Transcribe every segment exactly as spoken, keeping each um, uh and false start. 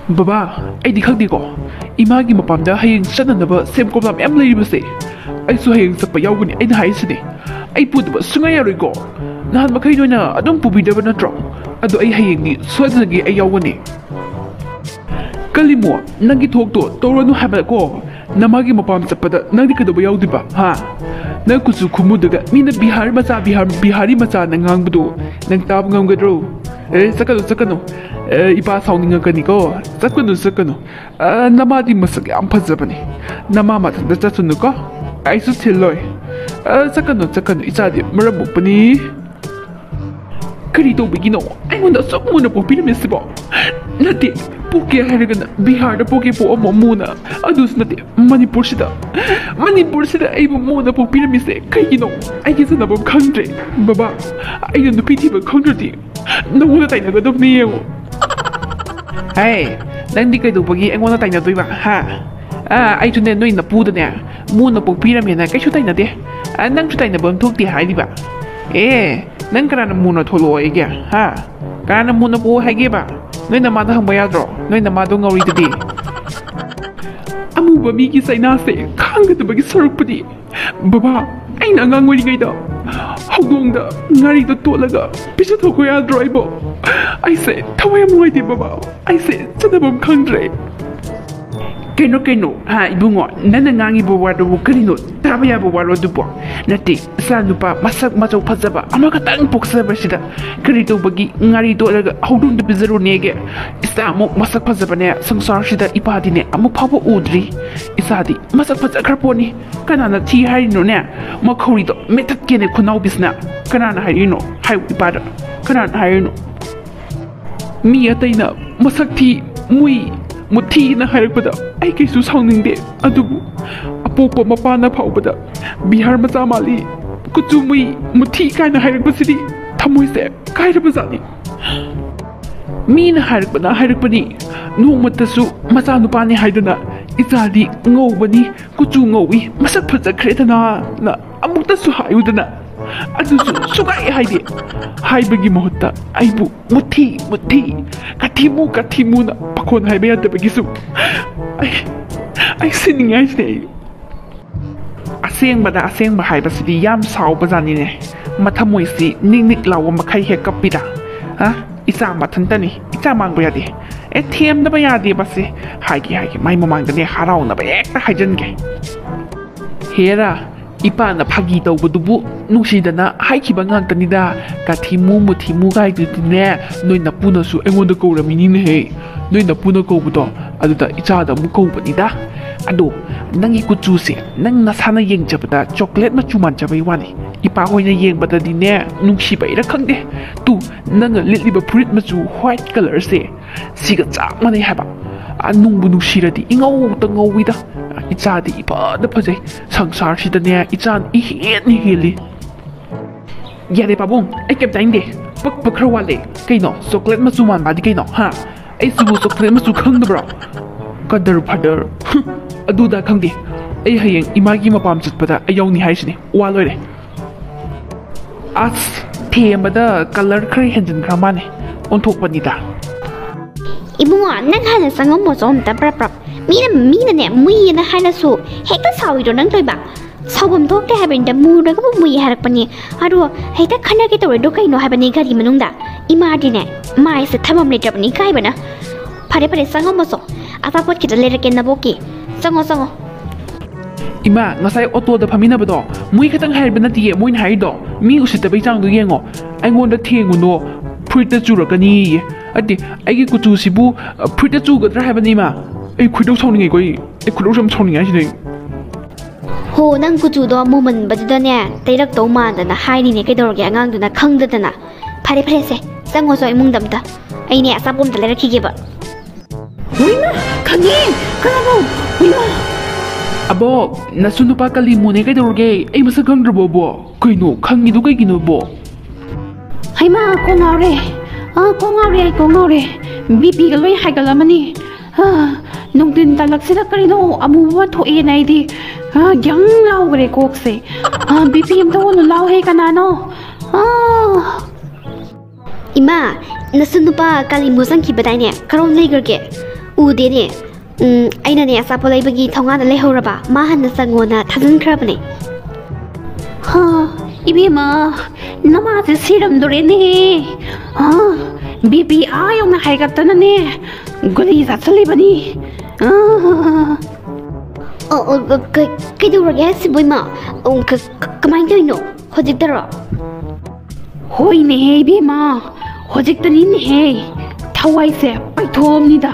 ꯕꯕꯥ, ꯑꯩꯗꯤ ꯈꯪꯗꯦꯀꯣ, ꯏꯃꯥꯒꯤ ꯃꯄꯥꯝꯗ ꯍꯌꯦꯡ ꯆꯠꯅꯅꯕ ꯁꯦꯝ ꯀꯣꯝꯂꯥ ꯃꯌꯥꯝ ꯂꯩꯔꯤꯕꯁꯦ꯫ ꯑꯩꯁꯨ ꯍꯌꯦꯡ ꯆꯠꯄ ꯌꯥꯎꯒꯅꯤ, ꯑꯩꯅ ꯍꯥꯏꯁꯤꯅꯤ꯫ ꯑꯩ ꯄꯨꯗꯕ ꯁꯨꯡꯌꯥ ꯌꯥꯔꯣꯏꯀꯣ꯫ ꯅꯍꯥꯟ ꯃꯈꯩ ꯅꯣꯏꯅ ꯑꯗꯨꯝ ꯄꯨꯕꯤꯗꯕ ꯅꯠꯇ꯭ꯔꯣ? ꯑꯗꯣ ꯑꯩ ꯍꯌꯦꯡꯗꯤ ꯁꯣꯏꯗꯅꯒꯤ ꯑꯩ ꯌꯥꯎꯒꯅꯤ꯫ ꯀꯂꯤꯃꯣ, ꯅꯪꯒꯤ ꯊꯣꯛꯇꯣ ꯇꯧꯔꯅꯨ ꯍꯥꯏꯕꯀꯣ꯫ ꯅꯃꯥꯒꯤ ꯃꯄꯥꯝ ꯆꯠꯄꯗ ꯅꯪꯗꯤ ꯀꯩꯗꯧꯕ ꯌꯥꯎꯗꯣꯏꯕ, ꯍꯥ? ꯅꯪ ꯀꯨꯆꯨ ꯈꯨꯃꯨꯗꯨꯒ ꯃꯤꯅ ꯕꯤꯍꯥꯔꯤ ꯃꯆꯥ, ꯕꯤꯍꯥꯔ, ꯕꯤꯍꯥꯔꯤ ꯃꯆꯥꯅ ꯉꯥꯡꯕꯗꯣ ꯅꯪ ꯇꯥꯕ ꯉꯝꯒꯗ꯭ꯔꯣ? ꯑꯦ, ꯆꯠꯀꯅꯨ, ꯆꯠꯀꯅꯨ꯫ ꯑꯦ, ꯏꯄꯥ ꯁꯥꯎꯅꯤꯡꯉꯛꯀꯅꯤꯀꯣ꯫ ꯆꯠꯀꯅꯨ, ꯆꯠꯀꯅꯨ꯫ ꯑ, ꯅꯃꯥꯗꯤ ꯃꯁꯛ ꯌꯥꯝ ꯐꯖꯕꯅꯤ꯫ ꯅꯃꯥ ꯃꯊꯟꯇ ꯆꯠꯁꯅꯨꯀꯣ꯫ ꯑꯩꯁꯨ ꯊꯤꯜꯂꯣꯏ꯫ ꯑ, ꯆꯠꯀꯅꯨ, ꯆꯠꯀꯅꯨ꯫ ꯏꯆꯥꯗꯤ ꯃꯔꯝ ꯃꯣꯛꯄꯅꯤ꯫ ꯀꯔꯤ ꯇꯧꯕꯒꯤꯅꯣ ꯑꯩꯉꯣꯟꯗ ꯑꯁꯨꯛ ꯃꯨꯅ ꯄꯣꯛꯄꯤꯔꯝꯃꯤꯁꯤꯕꯣ? ꯅꯠꯇꯦ, ꯄꯣꯛꯀꯦ ꯍꯥꯏꯔꯒꯅ ꯕꯤꯍꯥꯔꯗ ꯄꯣꯛꯀꯦ ꯄꯣꯛꯑꯝꯃꯣ ꯃꯨꯅ꯫ ꯑꯗꯨꯁꯨ ꯅꯠꯇꯦ, ꯃꯅꯤꯄꯨꯔꯁꯤꯗ, ꯃꯅꯤꯄꯨꯔꯁꯤꯗ ꯑꯩꯕꯨ ꯃꯨꯅ ꯄꯣꯛꯄꯤꯔꯝꯃꯤꯁꯦ ꯀꯩꯒꯤꯅꯣ? ꯑꯩꯒꯤ ꯆꯥꯟꯅꯐꯝ ꯈꯪꯗ꯭ꯔꯦ꯫ ꯕꯕꯥ, ꯑꯩꯅ ꯅꯨꯄꯤ ꯊꯤꯕ ꯈꯪꯗ꯭ꯔꯗꯤ ꯅꯉꯣꯟꯗ ꯇꯥꯏꯅꯒꯗꯕꯅꯤ, ꯌꯦꯡꯉꯣ꯫ ꯍꯦ, ꯅꯪꯗꯤ ꯀꯩꯗꯧꯕꯒꯤ ꯑꯩꯉꯣꯟꯗ ꯇꯥꯏꯅꯗꯣꯏꯕ, ꯍꯥ? ꯑ, ꯑꯩꯁꯨꯅꯦ, ꯅꯣꯏ ꯅꯄꯨꯗꯅꯦ ꯃꯨꯅ ꯄꯣꯛꯄꯤꯔꯝꯃꯦꯅ ꯀꯩꯁꯨ ꯇꯥꯏꯅꯗꯦ꯫ ꯑ, ꯅꯪꯁꯨ ꯇꯥꯏꯅꯕ ꯑꯃ ꯊꯣꯛꯇꯦ ꯍꯥꯏꯔꯤꯕ꯫ ꯑꯦ, ꯅꯪ ꯀꯅꯥꯅ ꯃꯨꯅ ꯊꯣꯛꯂꯛꯑꯣ ꯍꯥꯏꯒꯦ, ꯍꯥ? ꯀꯅꯥꯅ ꯃꯨꯅ ꯄꯣꯛꯑꯣ ꯍꯥꯏꯒꯦꯕ? ꯅꯣꯏ ꯅꯃꯥꯗ ꯍꯪꯕ ꯌꯥꯗ꯭ꯔꯣ? ꯅꯣꯏ ꯅꯃꯥꯗꯣ ꯉꯧꯔꯤꯗꯨꯗꯤ꯫ ꯑꯃꯨꯕ ꯃꯤꯒꯤ ꯆꯩꯅꯥꯁꯦ ꯈꯥꯡꯒꯗꯕꯒꯤ ꯁꯔꯨꯛꯄꯨꯗꯤ, ꯕꯕꯥ, ꯑꯩꯅ ꯑꯉꯥꯡ ꯑꯣꯏꯔꯤꯉꯩꯗ ꯍꯧꯗꯣꯡꯗ ꯉꯥꯔꯤꯗꯣ ꯇꯣꯠꯂꯒ ꯄꯤꯖꯊꯣꯛꯈꯣ ꯌꯥꯗ꯭ꯔꯣ ꯑꯩꯕꯣ? ꯑꯩꯁꯦ ꯊꯋꯥꯏ ꯌꯥꯝ ꯅꯨꯡꯉꯥꯏꯇꯦ, ꯕꯕꯥ꯫ ꯑꯩꯁꯦ ꯆꯠꯅꯐꯝ ꯈꯪꯗ꯭ꯔꯦ꯫ ꯀꯩꯅꯣ, ꯀꯩꯅꯣ, ꯍꯥ, ꯏꯕꯨꯡꯉꯣ, ꯅꯪꯅ ꯉꯥꯡꯉꯤꯕ ꯋꯥꯗꯨꯕꯨ ꯀꯔꯤꯅꯣ? ꯇꯥꯕ ꯌꯥꯕ ꯋꯥꯔꯣ ꯑꯗꯨꯕꯣ? ꯅꯠꯇꯦ, ꯏꯆꯥ ꯅꯨꯄꯥ ꯃꯁꯛ ꯃꯇꯧ ꯐꯖꯕ ꯑꯃꯈꯛꯇꯪ ꯄꯣꯛꯆꯕꯁꯤꯗ ꯀꯔꯤ ꯇꯧꯕꯒꯤ ꯉꯥꯔꯤ ꯇꯣꯠꯂꯒ ꯍꯧꯗꯣꯡꯗ ꯄꯤꯖꯔꯨꯅꯦꯒꯦ? ꯏꯆꯥ ꯑꯃꯨꯛ ꯃꯁꯛ ꯐꯖꯕꯅꯦ, ꯁꯪꯁꯥꯔꯁꯤꯗ ꯏꯄꯥꯗꯤꯅꯦ ꯑꯃꯨꯛ ꯐꯥꯎꯕ ꯎꯗ꯭ꯔꯤ꯫ ꯏꯆꯥꯗꯤ ꯃꯁꯛ ꯐꯖꯈ꯭ꯔ ꯄꯣꯠꯅꯤ꯫ ꯀꯅꯥꯅ ꯊꯤ ꯍꯥꯏꯔꯤꯅꯣꯅꯦ? ꯃꯈꯧꯔꯤꯗꯣ ꯃꯦꯠꯊꯠꯀꯦꯅꯦ ꯈꯨꯅꯥꯎꯕꯤꯁꯤꯅ꯫ ꯀꯅꯥꯅ ꯍꯥꯏꯔꯤꯅꯣ? ꯍꯥꯏꯌꯨ ꯏꯄꯥꯗ꯫ ꯀꯅꯥꯅ ꯍꯥꯏꯔꯤꯅꯣ? ꯃꯤ ꯑꯇꯩꯅ ꯃꯁꯛ ꯊꯤ, ꯃꯨꯏ, ꯃꯨꯊꯤꯅ ꯍꯥꯏꯔꯛꯄꯗ ꯑꯩ ꯀꯩꯁꯨ ꯁꯥꯎꯅꯤꯡꯗꯦ꯫ ꯑꯗꯨꯕꯨ ꯑꯄꯣꯛꯄ ꯃꯄꯥꯅ ꯐꯥꯎꯕꯗ ꯕꯤꯍꯥꯔ ꯃꯆꯥ ꯃꯥꯜꯂꯤ, ꯀꯨꯆꯨ ꯃꯨꯏ, ꯃꯨꯊꯤ ꯀꯥꯏꯅ ꯍꯥꯏꯔꯛꯄꯁꯤꯗꯤ ꯊꯃꯣꯏꯁꯦ ꯀꯥꯏꯔꯕꯖꯥꯠꯅꯤ꯫ ꯃꯤꯅ ꯍꯥꯏꯔꯛꯄꯅ ꯍꯥꯏꯔꯛꯄꯅꯤ, ꯅꯣꯡꯃꯇꯁꯨ ꯃꯆꯥꯅꯨꯄꯥꯅꯤ ꯍꯥꯏꯗꯅ ꯏꯆꯥꯗꯤ ꯉꯧꯕꯅꯤ, ꯀꯨꯆꯨ ꯉꯧꯏ, ꯃꯁꯛ ꯐꯖꯈ꯭ꯔꯦꯗꯅ ꯑꯃꯨꯛꯇꯁꯨ ꯍꯥꯏꯌꯨꯗꯅ꯫ ꯑꯗꯨꯁꯨ ꯁꯨꯡꯍꯥꯏ ꯍꯥꯏꯗꯦ꯫ ꯍꯥꯏꯕꯒꯤ ꯃꯍꯨꯠꯇ ꯑꯩꯕꯨ "ꯃꯨꯊꯤ, ꯃꯨꯊꯤ, ꯀꯥꯊꯤꯃꯨ, ꯀꯥꯊꯤꯃꯨꯅ" ꯄꯥꯈꯣꯟ ꯍꯥꯏꯕ ꯌꯥꯗꯕꯒꯤꯁꯨ ꯑꯩ, ꯑꯩ ꯁꯤꯅꯤꯡꯉꯦ ꯍꯥꯏꯁꯤꯅꯦ ꯑꯩ꯫ ꯑꯁꯦꯡꯕꯗ ꯑꯁꯦꯡꯕ ꯍꯥꯏꯕꯁꯤꯗꯤ ꯌꯥꯝ ꯁꯥꯎꯕꯖꯥꯠꯅꯤꯅꯦ꯫ ꯃꯊꯃꯣꯏꯁꯤ ꯅꯤꯛ ꯅꯤꯛ ꯂꯥꯎꯕ ꯃꯈꯩ ꯍꯦꯛ ꯀꯞꯄꯤꯗ꯫ ꯑ? ꯏꯆꯥ ꯃꯊꯟꯇꯅꯤ, ꯏꯆꯥ ꯃꯥꯡꯕ ꯌꯥꯗꯦ꯫ ꯑꯦ, ꯊꯦꯝꯗꯕ ꯌꯥꯗꯦ ꯃꯁꯤ꯫ ꯍꯥꯏꯒꯦ, ꯍꯥꯏꯒꯦ, ꯃꯥꯏ ꯃꯃꯥꯡꯗꯅꯦ ꯍꯔꯥꯎꯅꯕ ꯍꯦꯛꯇ ꯍꯥꯏꯖꯟꯒꯦ꯫ ꯍꯦꯔꯥ, ꯏꯄꯥꯅ ꯐꯥꯒꯤ ꯇꯧꯕꯗꯨꯕꯨ ꯅꯨꯡꯁꯤꯗꯅ ꯍꯥꯏꯈꯤꯕ ꯉꯥꯛꯇꯅꯤꯗ꯫ "ꯀꯥꯊꯤꯃꯨ, ꯃꯨꯊꯤꯃꯨ" ꯀꯥꯏꯗꯨꯗꯤꯅꯦ, ꯅꯣꯏ ꯅꯄꯨꯅꯁꯨ ꯑꯩꯉꯣꯟꯗ ꯀꯧꯔꯝꯃꯤꯅꯤꯅꯦꯍꯦ꯫ ꯅꯣꯏ ꯅꯄꯨꯅ ꯀꯧꯕꯗꯣ, ꯑꯗꯨꯗ ꯏꯆꯥꯗ ꯑꯃꯨꯛ ꯀꯧꯕꯅꯤꯗ꯫ ꯑꯗꯣ, ꯅꯪꯒꯤ ꯀꯨꯆꯨꯁꯦ ꯅꯪ ꯅꯁꯥꯅ ꯌꯦꯡꯖꯕꯗ ꯆꯣꯀ꯭ꯂꯦꯠ ꯃꯆꯨ ꯃꯥꯟꯖꯕꯩ ꯋꯥꯅꯤ꯫ ꯏꯄꯥ ꯍꯣꯏꯅ ꯌꯦꯡꯕꯗꯗꯤꯅꯦ, ꯅꯨꯡꯁꯤꯕꯩꯔ ꯈꯪꯗꯦ, ꯇꯨ, ꯅꯪꯅ ꯂꯤꯠꯂꯤꯕ ꯐꯨꯔꯤꯠ ꯃꯆꯨ ꯋꯥꯏꯠ ꯀꯂꯔꯁꯦ, ꯁꯤꯒ ꯆꯞ ꯃꯥꯟꯅꯩ ꯍꯥꯏꯕ꯫ ꯑ, ꯅꯨꯡꯕꯨ ꯅꯨꯡꯁꯤꯔꯗꯤ ꯏꯉꯧꯇ ꯉꯧꯋꯤꯗ꯫ ꯏꯆꯥꯗꯤ ꯏꯐꯗ ꯐꯖꯩ꯫ ꯁꯪꯁꯥꯔꯁꯤꯗꯅꯦ, ꯏꯆꯥꯅ ꯏꯍꯦꯟ ꯍꯦꯜꯂꯤ꯫ ꯌꯥꯔꯦ ꯄꯥꯕꯨꯡ, ꯑꯩ ꯀꯩꯝ ꯇꯥꯅꯤꯡꯗꯦ꯫ ꯄꯛꯄ ꯈꯔ ꯋꯥꯠꯂꯦ꯫ ꯀꯩꯅꯣ, ꯆꯣꯀ꯭ꯂꯦꯠ ꯃꯆꯨ ꯃꯥꯟꯕꯗꯤ ꯀꯩꯅꯣ, ꯍꯥ? ꯑꯩꯁꯤꯕꯨ ꯆꯣꯀ꯭ꯂꯦꯠ ꯃꯆꯨ ꯈꯪꯗꯕ꯭ꯔꯣ? ꯀꯗꯔ ꯐꯗꯔ꯫ ꯍꯨꯝ, ꯑꯗꯨꯗ ꯈꯪꯗꯦ꯫ ꯑꯩ ꯍꯌꯦꯡ ꯏꯃꯥꯒꯤ ꯃꯄꯥꯝ ꯆꯠꯄꯗ ꯑꯩ ꯌꯥꯎꯅꯤ ꯍꯥꯏꯁꯤꯅꯤ꯫ ꯋꯥ ꯂꯣꯏꯔꯦ꯫ ꯑꯁ, ꯊꯦꯝꯕꯗ ꯀꯂꯔ ꯈꯔ ꯍꯦꯟꯖꯤꯟꯈ꯭ꯔ ꯃꯥꯅꯦ꯫ ꯑꯣꯟꯊꯣꯛꯄꯅꯤꯗ꯫ ꯏꯕꯨꯡꯉꯣ, ꯅꯪ ꯍꯥꯟꯅ ꯆꯪꯉꯝꯃꯣꯆꯣ ꯑꯝꯇ ꯄ꯭ꯔꯞ ꯄ꯭ꯔꯞ꯫ ꯃꯤꯅ, ꯃꯤꯅꯅꯦ ꯃꯨꯏꯌꯦꯅ ꯍꯥꯏꯔꯁꯨ ꯍꯦꯛꯇ ꯁꯥꯎꯔꯤꯗꯣ ꯅꯪ ꯇꯣꯏꯕ꯫ ꯁꯥꯎꯐꯝ ꯊꯣꯛꯇꯦ ꯍꯥꯏꯕꯅꯤꯗ, ꯃꯨꯔꯒꯕꯨ ꯃꯨꯏ ꯍꯥꯏꯔꯛꯄꯅꯤ꯫ ꯑꯗꯣ ꯍꯦꯛꯇ ꯈꯟꯅꯒꯦ ꯇꯧꯔꯤꯗꯣ ꯀꯩꯅꯣ ꯍꯥꯏꯕꯅꯤ ꯒꯥꯔꯤ ꯃꯅꯨꯡꯗ꯫ ꯏꯃꯥꯗꯤꯅꯦ ꯃꯥꯏꯁꯦ ꯊꯝꯐꯝ ꯂꯩꯇ꯭ꯔꯕꯅꯤ ꯏꯀꯥꯏꯕꯅ꯫ ꯐꯔꯦ ꯐꯔꯦ, ꯆꯪꯉꯝꯃꯣꯆꯣ꯫ ꯑꯆꯥꯄꯣꯠ ꯈꯤꯇ ꯂꯩꯔꯛꯀꯦ ꯅꯕꯣꯛꯀꯤ꯫ ꯆꯪꯉꯣ, ꯆꯪꯉꯣ꯫ ꯏꯃꯥ, ꯉꯁꯥꯏ ꯑꯣꯇꯣꯗ ꯐꯝꯃꯤꯟꯅꯕꯗꯣ ꯃꯣꯏ ꯈꯛꯇꯪ ꯍꯥꯏꯕ ꯅꯠꯇꯤꯌꯦ, ꯃꯣꯏꯅ ꯍꯥꯏꯔꯤꯗꯣ꯫ ꯃꯤ ꯎꯁꯤꯠꯇꯕꯩ ꯆꯥꯡꯗꯣ ꯌꯦꯡꯉꯣ꯫ "ꯑꯩꯉꯣꯟꯗ ꯊꯦꯡꯉꯨꯅꯣ, ꯐꯨꯔꯤꯠꯇ ꯆꯨꯔꯛꯀꯅꯤꯌꯦ"꯫ ꯅꯠꯇꯦ, ꯑꯩꯒꯤ ꯀꯨꯆꯨꯁꯤꯕꯨ, ꯑ, ꯐꯨꯔꯤꯠꯇ ꯆꯨꯒꯗ꯭ꯔꯥ ꯍꯥꯏꯕꯅꯤ ꯏꯃꯥ꯫ ꯑꯩ ꯈꯣꯏꯗꯧ ꯁꯥꯎꯅꯤꯡꯉꯦꯀꯣ ꯑꯩ꯫ ꯑꯩ ꯈꯣꯏꯗꯧꯁꯦ ꯌꯥꯝ ꯁꯥꯎꯅꯤꯡꯉꯦ ꯍꯥꯏꯁꯤꯅꯦ ꯑꯩ꯫ ꯍꯣ, ꯅꯪ ꯀꯨꯆꯨꯗꯣ ꯃꯨꯃꯟꯕꯗꯨꯗꯅꯦ ꯇꯩꯔꯛꯇꯧ ꯃꯥꯟꯗꯅ ꯍꯥꯏꯔꯤꯅꯦ꯫ ꯀꯩꯗꯧꯔꯒꯦ ꯑꯉꯥꯡꯗꯨꯅ ꯈꯪꯗꯗꯅ? ꯐꯔꯦ ꯐꯔꯦꯁꯦ, ꯆꯪꯉꯣꯆꯣ ꯏꯃꯨꯡꯗ ꯑꯝꯇ꯫ ꯑꯩꯅꯦ ꯑꯆꯥꯄꯣꯠ ꯑꯝꯇ ꯂꯩꯔꯛꯈꯤꯒꯦꯕ꯫ ꯍꯨꯏꯃ! ꯈꯪꯉꯦ! ꯀꯅꯥꯅꯣ? ꯍꯨꯏꯃ! ꯑꯕꯣꯛ, ꯅꯁꯨ ꯅꯨꯄꯥ ꯀꯂꯤꯃꯨꯅꯦ꯫ ꯀꯩꯗꯧꯔꯒꯦ? ꯑꯩ ꯃꯁꯛ ꯈꯪꯗ꯭ꯔꯕꯣ, ꯑꯕꯣꯛ? ꯀꯩꯅꯣ, ꯈꯪꯉꯤꯗꯣ ꯀꯩꯒꯤꯅꯣ, ꯑꯕꯣꯛ? ꯍꯩꯃꯥ, ꯀꯣꯛ ꯉꯥꯎꯔꯦ꯫ ꯑꯥ, ꯀꯣꯛ ꯉꯥꯎꯔꯦ, ꯑꯩ ꯀꯣꯛ ꯉꯥꯎꯔꯦ꯫ ꯕꯤ ꯄꯤꯒ ꯂꯣꯏ ꯍꯥꯏꯒꯠꯂꯝꯃꯅꯤ꯫ ꯅꯨꯡꯊꯤꯟ ꯇꯥꯂꯛꯁꯤꯗ ꯀꯔꯤꯅꯣ ꯑꯃꯨꯕ ꯑꯃ ꯊꯣꯛꯑꯦꯅ ꯑꯩꯗꯤ, ꯍꯥ, ꯒ꯭ꯌꯪ ꯂꯥꯎꯈ꯭ꯔꯦ ꯀꯣꯛꯁꯦ꯫ ꯕꯤ ꯄꯤ ꯑꯝꯇ ꯑꯣꯜꯂꯨ ꯂꯥꯎꯍꯦ, ꯀꯅꯥꯅꯣ? ꯏꯃꯥ, ꯅꯁꯨ ꯅꯨꯄꯥ ꯀꯥꯂꯤꯃꯨ ꯆꯪꯈꯤꯕꯗꯥꯏꯅꯦ? ꯀꯔꯣꯝ ꯂꯩꯈ꯭ꯔꯒꯦ? ꯎꯗꯦꯅꯦ꯫ ꯎꯝ, ꯑꯩꯅꯅꯦ ꯑꯆꯥꯄꯣꯠ ꯂꯩꯕꯒꯤ ꯊꯣꯡꯒꯥꯟꯗ ꯂꯩꯍꯧꯔꯕ, ꯃꯥ ꯍꯟꯅ ꯆꯪꯉꯣꯅ ꯊꯥꯖꯤꯟꯈ꯭ꯔꯕꯅꯦ꯫ ꯍꯥ, ꯏꯕꯦꯝꯃ, ꯅꯃꯥꯁꯦ ꯁꯤꯔꯝꯗꯣꯔꯦꯅꯦ꯫ ꯕꯤ ꯄꯤ ꯑꯥ ꯌꯧꯅ ꯍꯥꯏꯒꯠꯇꯅꯅꯦ ꯒꯨꯂꯤ ꯆꯥꯁꯤꯜꯂꯤꯕꯅꯤ꯫ ꯑꯥ꯫ ꯑꯣ, ꯑꯣ, ꯀ-, ꯀꯩꯗꯧꯔꯒꯦ ꯍꯥꯏꯁꯤꯕꯣ, ꯏꯃꯥ? ꯑꯣ, ꯀ-, ꯀ-, ꯀꯃꯥꯏꯅ ꯇꯧꯔꯤꯅꯣ? ꯍꯧꯖꯤꯛꯇꯔꯣ? ꯍꯣꯏꯅꯦꯍꯦ ꯏꯕꯦꯝꯃ, ꯍꯧꯖꯤꯛꯇꯅꯤꯅꯦꯍꯦ ꯊꯋꯥꯏꯁꯦ ꯄꯩꯊꯣꯛꯑꯝꯅꯤꯗ꯫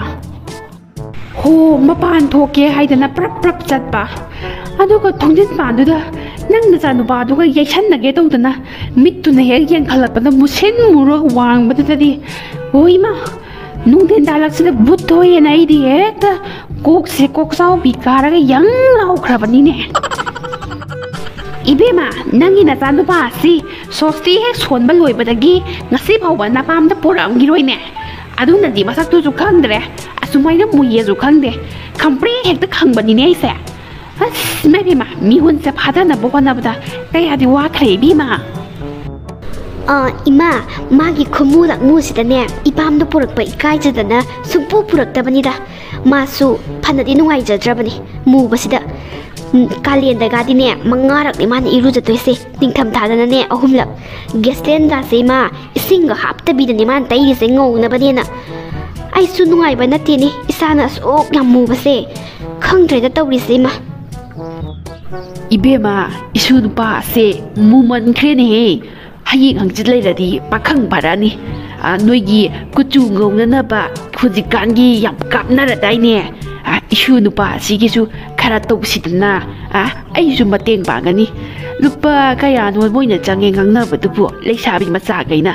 ꯍꯣ, ꯃꯄꯥꯟ ꯊꯣꯛꯀꯦ ꯍꯥꯏꯗꯅ ꯄ꯭ꯔꯞ ꯄ꯭ꯔꯞ ꯆꯠꯄ, ꯑꯗꯨꯒ ꯊꯣꯡꯖꯤꯟ ꯄꯥꯟꯗꯨꯗ ꯅꯪ ꯅꯆꯥꯅꯨꯄꯥꯗꯨꯒ ꯌꯩꯁꯟꯅꯒꯦ ꯇꯧꯗꯅ ꯃꯤꯠꯇꯨꯅ ꯍꯦꯛ ꯌꯦꯡꯈꯠꯂꯛꯄꯗ ꯃꯨꯁꯤꯟ ꯃꯨꯔꯒ ꯋꯥꯡꯕꯗꯨꯗꯗꯤ, ꯍꯣ ꯏꯃꯥ, ꯅꯨꯡꯊꯤꯟ ꯇꯥꯜꯂꯛꯁꯤꯗ ꯕꯨꯠ ꯊꯣꯛꯑꯦꯅ ꯑꯩꯗꯤ ꯍꯦꯛꯇ ꯀꯣꯛꯁꯦ ꯀꯣꯛꯆꯥꯎꯕꯤ ꯀꯥꯔꯒ ꯌꯪ ꯂꯥꯎꯈ꯭ꯔꯕꯅꯤꯅꯦ꯫ ꯏꯕꯦꯝꯃ, ꯅꯪꯒꯤ ꯅꯆꯥꯅꯨꯄꯥ ꯑꯁꯤ ꯁꯣꯁꯇꯤ ꯍꯦꯛ ꯁꯣꯟꯕ ꯂꯣꯏꯕꯗꯒꯤ ꯉꯁꯤ ꯐꯥꯎꯕ ꯅꯄꯥꯝꯗ ꯄꯣꯔꯛꯑꯝꯈꯤꯔꯣꯏꯅꯦ꯫ ꯑꯗꯨꯅꯗꯤ ꯃꯁꯛꯇꯨꯁꯨ ꯈꯪꯗ꯭ꯔꯦ, ꯑꯁꯨꯃꯥꯏꯅ ꯃꯨꯏꯌꯦꯁꯨ ꯈꯪꯗꯦ, ꯈꯪꯄ꯭ꯔꯦꯛ ꯍꯦꯛꯇ ꯈꯪꯕꯅꯤꯅꯦ ꯑꯩꯁꯦ꯫ ꯑꯁ, ꯏꯃꯥ ꯏꯕꯦꯝꯃ, ꯃꯤꯍꯨꯟꯁꯦ ꯐꯥꯗꯅꯕ ꯍꯣꯠꯅꯕꯗ ꯀꯌꯥꯗꯤ ꯋꯥꯈ꯭ꯔꯦ ꯏꯕꯦꯝꯃ꯫ ꯑꯥ, ꯏꯃꯥ, ꯃꯥꯒꯤ ꯈꯨꯃꯨ ꯂꯛꯃꯨꯁꯤꯗꯅꯦ ꯏꯄꯥꯝꯗ ꯄꯨꯔꯛꯄ ꯏꯀꯥꯏꯖꯗꯅ ꯁꯨꯡꯄꯨ ꯄꯨꯔꯛꯇꯕꯅꯤꯗ꯫ ꯃꯥꯁꯨ ꯐꯅꯗꯤ ꯅꯨꯡꯉꯥꯏꯖꯗ꯭ꯔꯕꯅꯤ ꯃꯨꯕꯁꯤꯗ꯫ ꯎꯝ, ꯀꯥꯂꯦꯟꯗꯒꯗꯤꯅꯦ ꯃꯉꯥꯔꯛꯅꯤ ꯃꯥꯅ ꯏꯔꯨꯖꯗꯣꯏꯁꯦ, ꯅꯤꯡꯊꯝꯊꯥꯗꯅꯅꯦ ꯑꯍꯨꯝꯂꯛ꯫ ꯒ꯭ꯌꯥꯁꯂꯦꯟꯒꯥꯁꯦ ꯏꯃꯥ ꯏꯁꯤꯡꯒ ꯍꯥꯞꯇꯕꯤꯗꯅꯦ ꯃꯥꯅ ꯇꯩꯔꯤꯁꯦ ꯉꯧꯅꯕꯅꯦꯅ꯫ ꯑꯩꯁꯨ ꯅꯨꯡꯉꯥꯏꯕ ꯅꯠꯇꯦꯅꯦ ꯏꯁꯥꯅ ꯑꯁꯨꯛ ꯌꯥꯝ ꯃꯨꯕꯁꯦ꯫ ꯈꯪꯗ꯭ꯔꯦꯗ ꯇꯧꯔꯤꯁꯦ ꯏꯃꯥ꯫ ꯏꯕꯦꯝꯃ, ꯏꯁꯨ ꯅꯨꯄꯥ ꯑꯁꯦ ꯃꯨꯃꯟꯈ꯭ꯔꯦꯅꯦꯍꯦ꯫ ꯍꯌꯦꯡ ꯍꯪꯆꯤꯠ ꯂꯩꯔꯗꯤ ꯄꯥꯈꯪ ꯐꯔꯛꯑꯅꯤ꯫ ꯑ, ꯅꯣꯏꯒꯤ ꯀꯨꯆꯨ ꯉꯧꯅꯅꯕ ꯍꯧꯖꯤꯛꯀꯥꯟꯒꯤ ꯌꯥꯝ ꯀꯥꯞꯅꯔꯗꯥꯏꯅꯦ? ꯑ, ꯏꯁꯨ ꯅꯨꯄꯥ ꯑꯁꯤꯒꯤꯁꯨ ꯈꯔ ꯇꯧꯁꯤꯗꯅ꯫ ꯑ, ꯑꯩꯁꯨ ꯃꯇꯦꯡ ꯄꯥꯡꯒꯅꯤ꯫ ꯂꯨꯄꯥ ꯀꯌꯥꯅꯣ ꯃꯣꯏꯅ ꯆꯪꯉꯦ ꯉꯥꯡꯅꯕꯗꯨꯕꯨ, ꯂꯩꯁꯥꯕꯤ ꯃꯆꯥꯈꯩꯅ?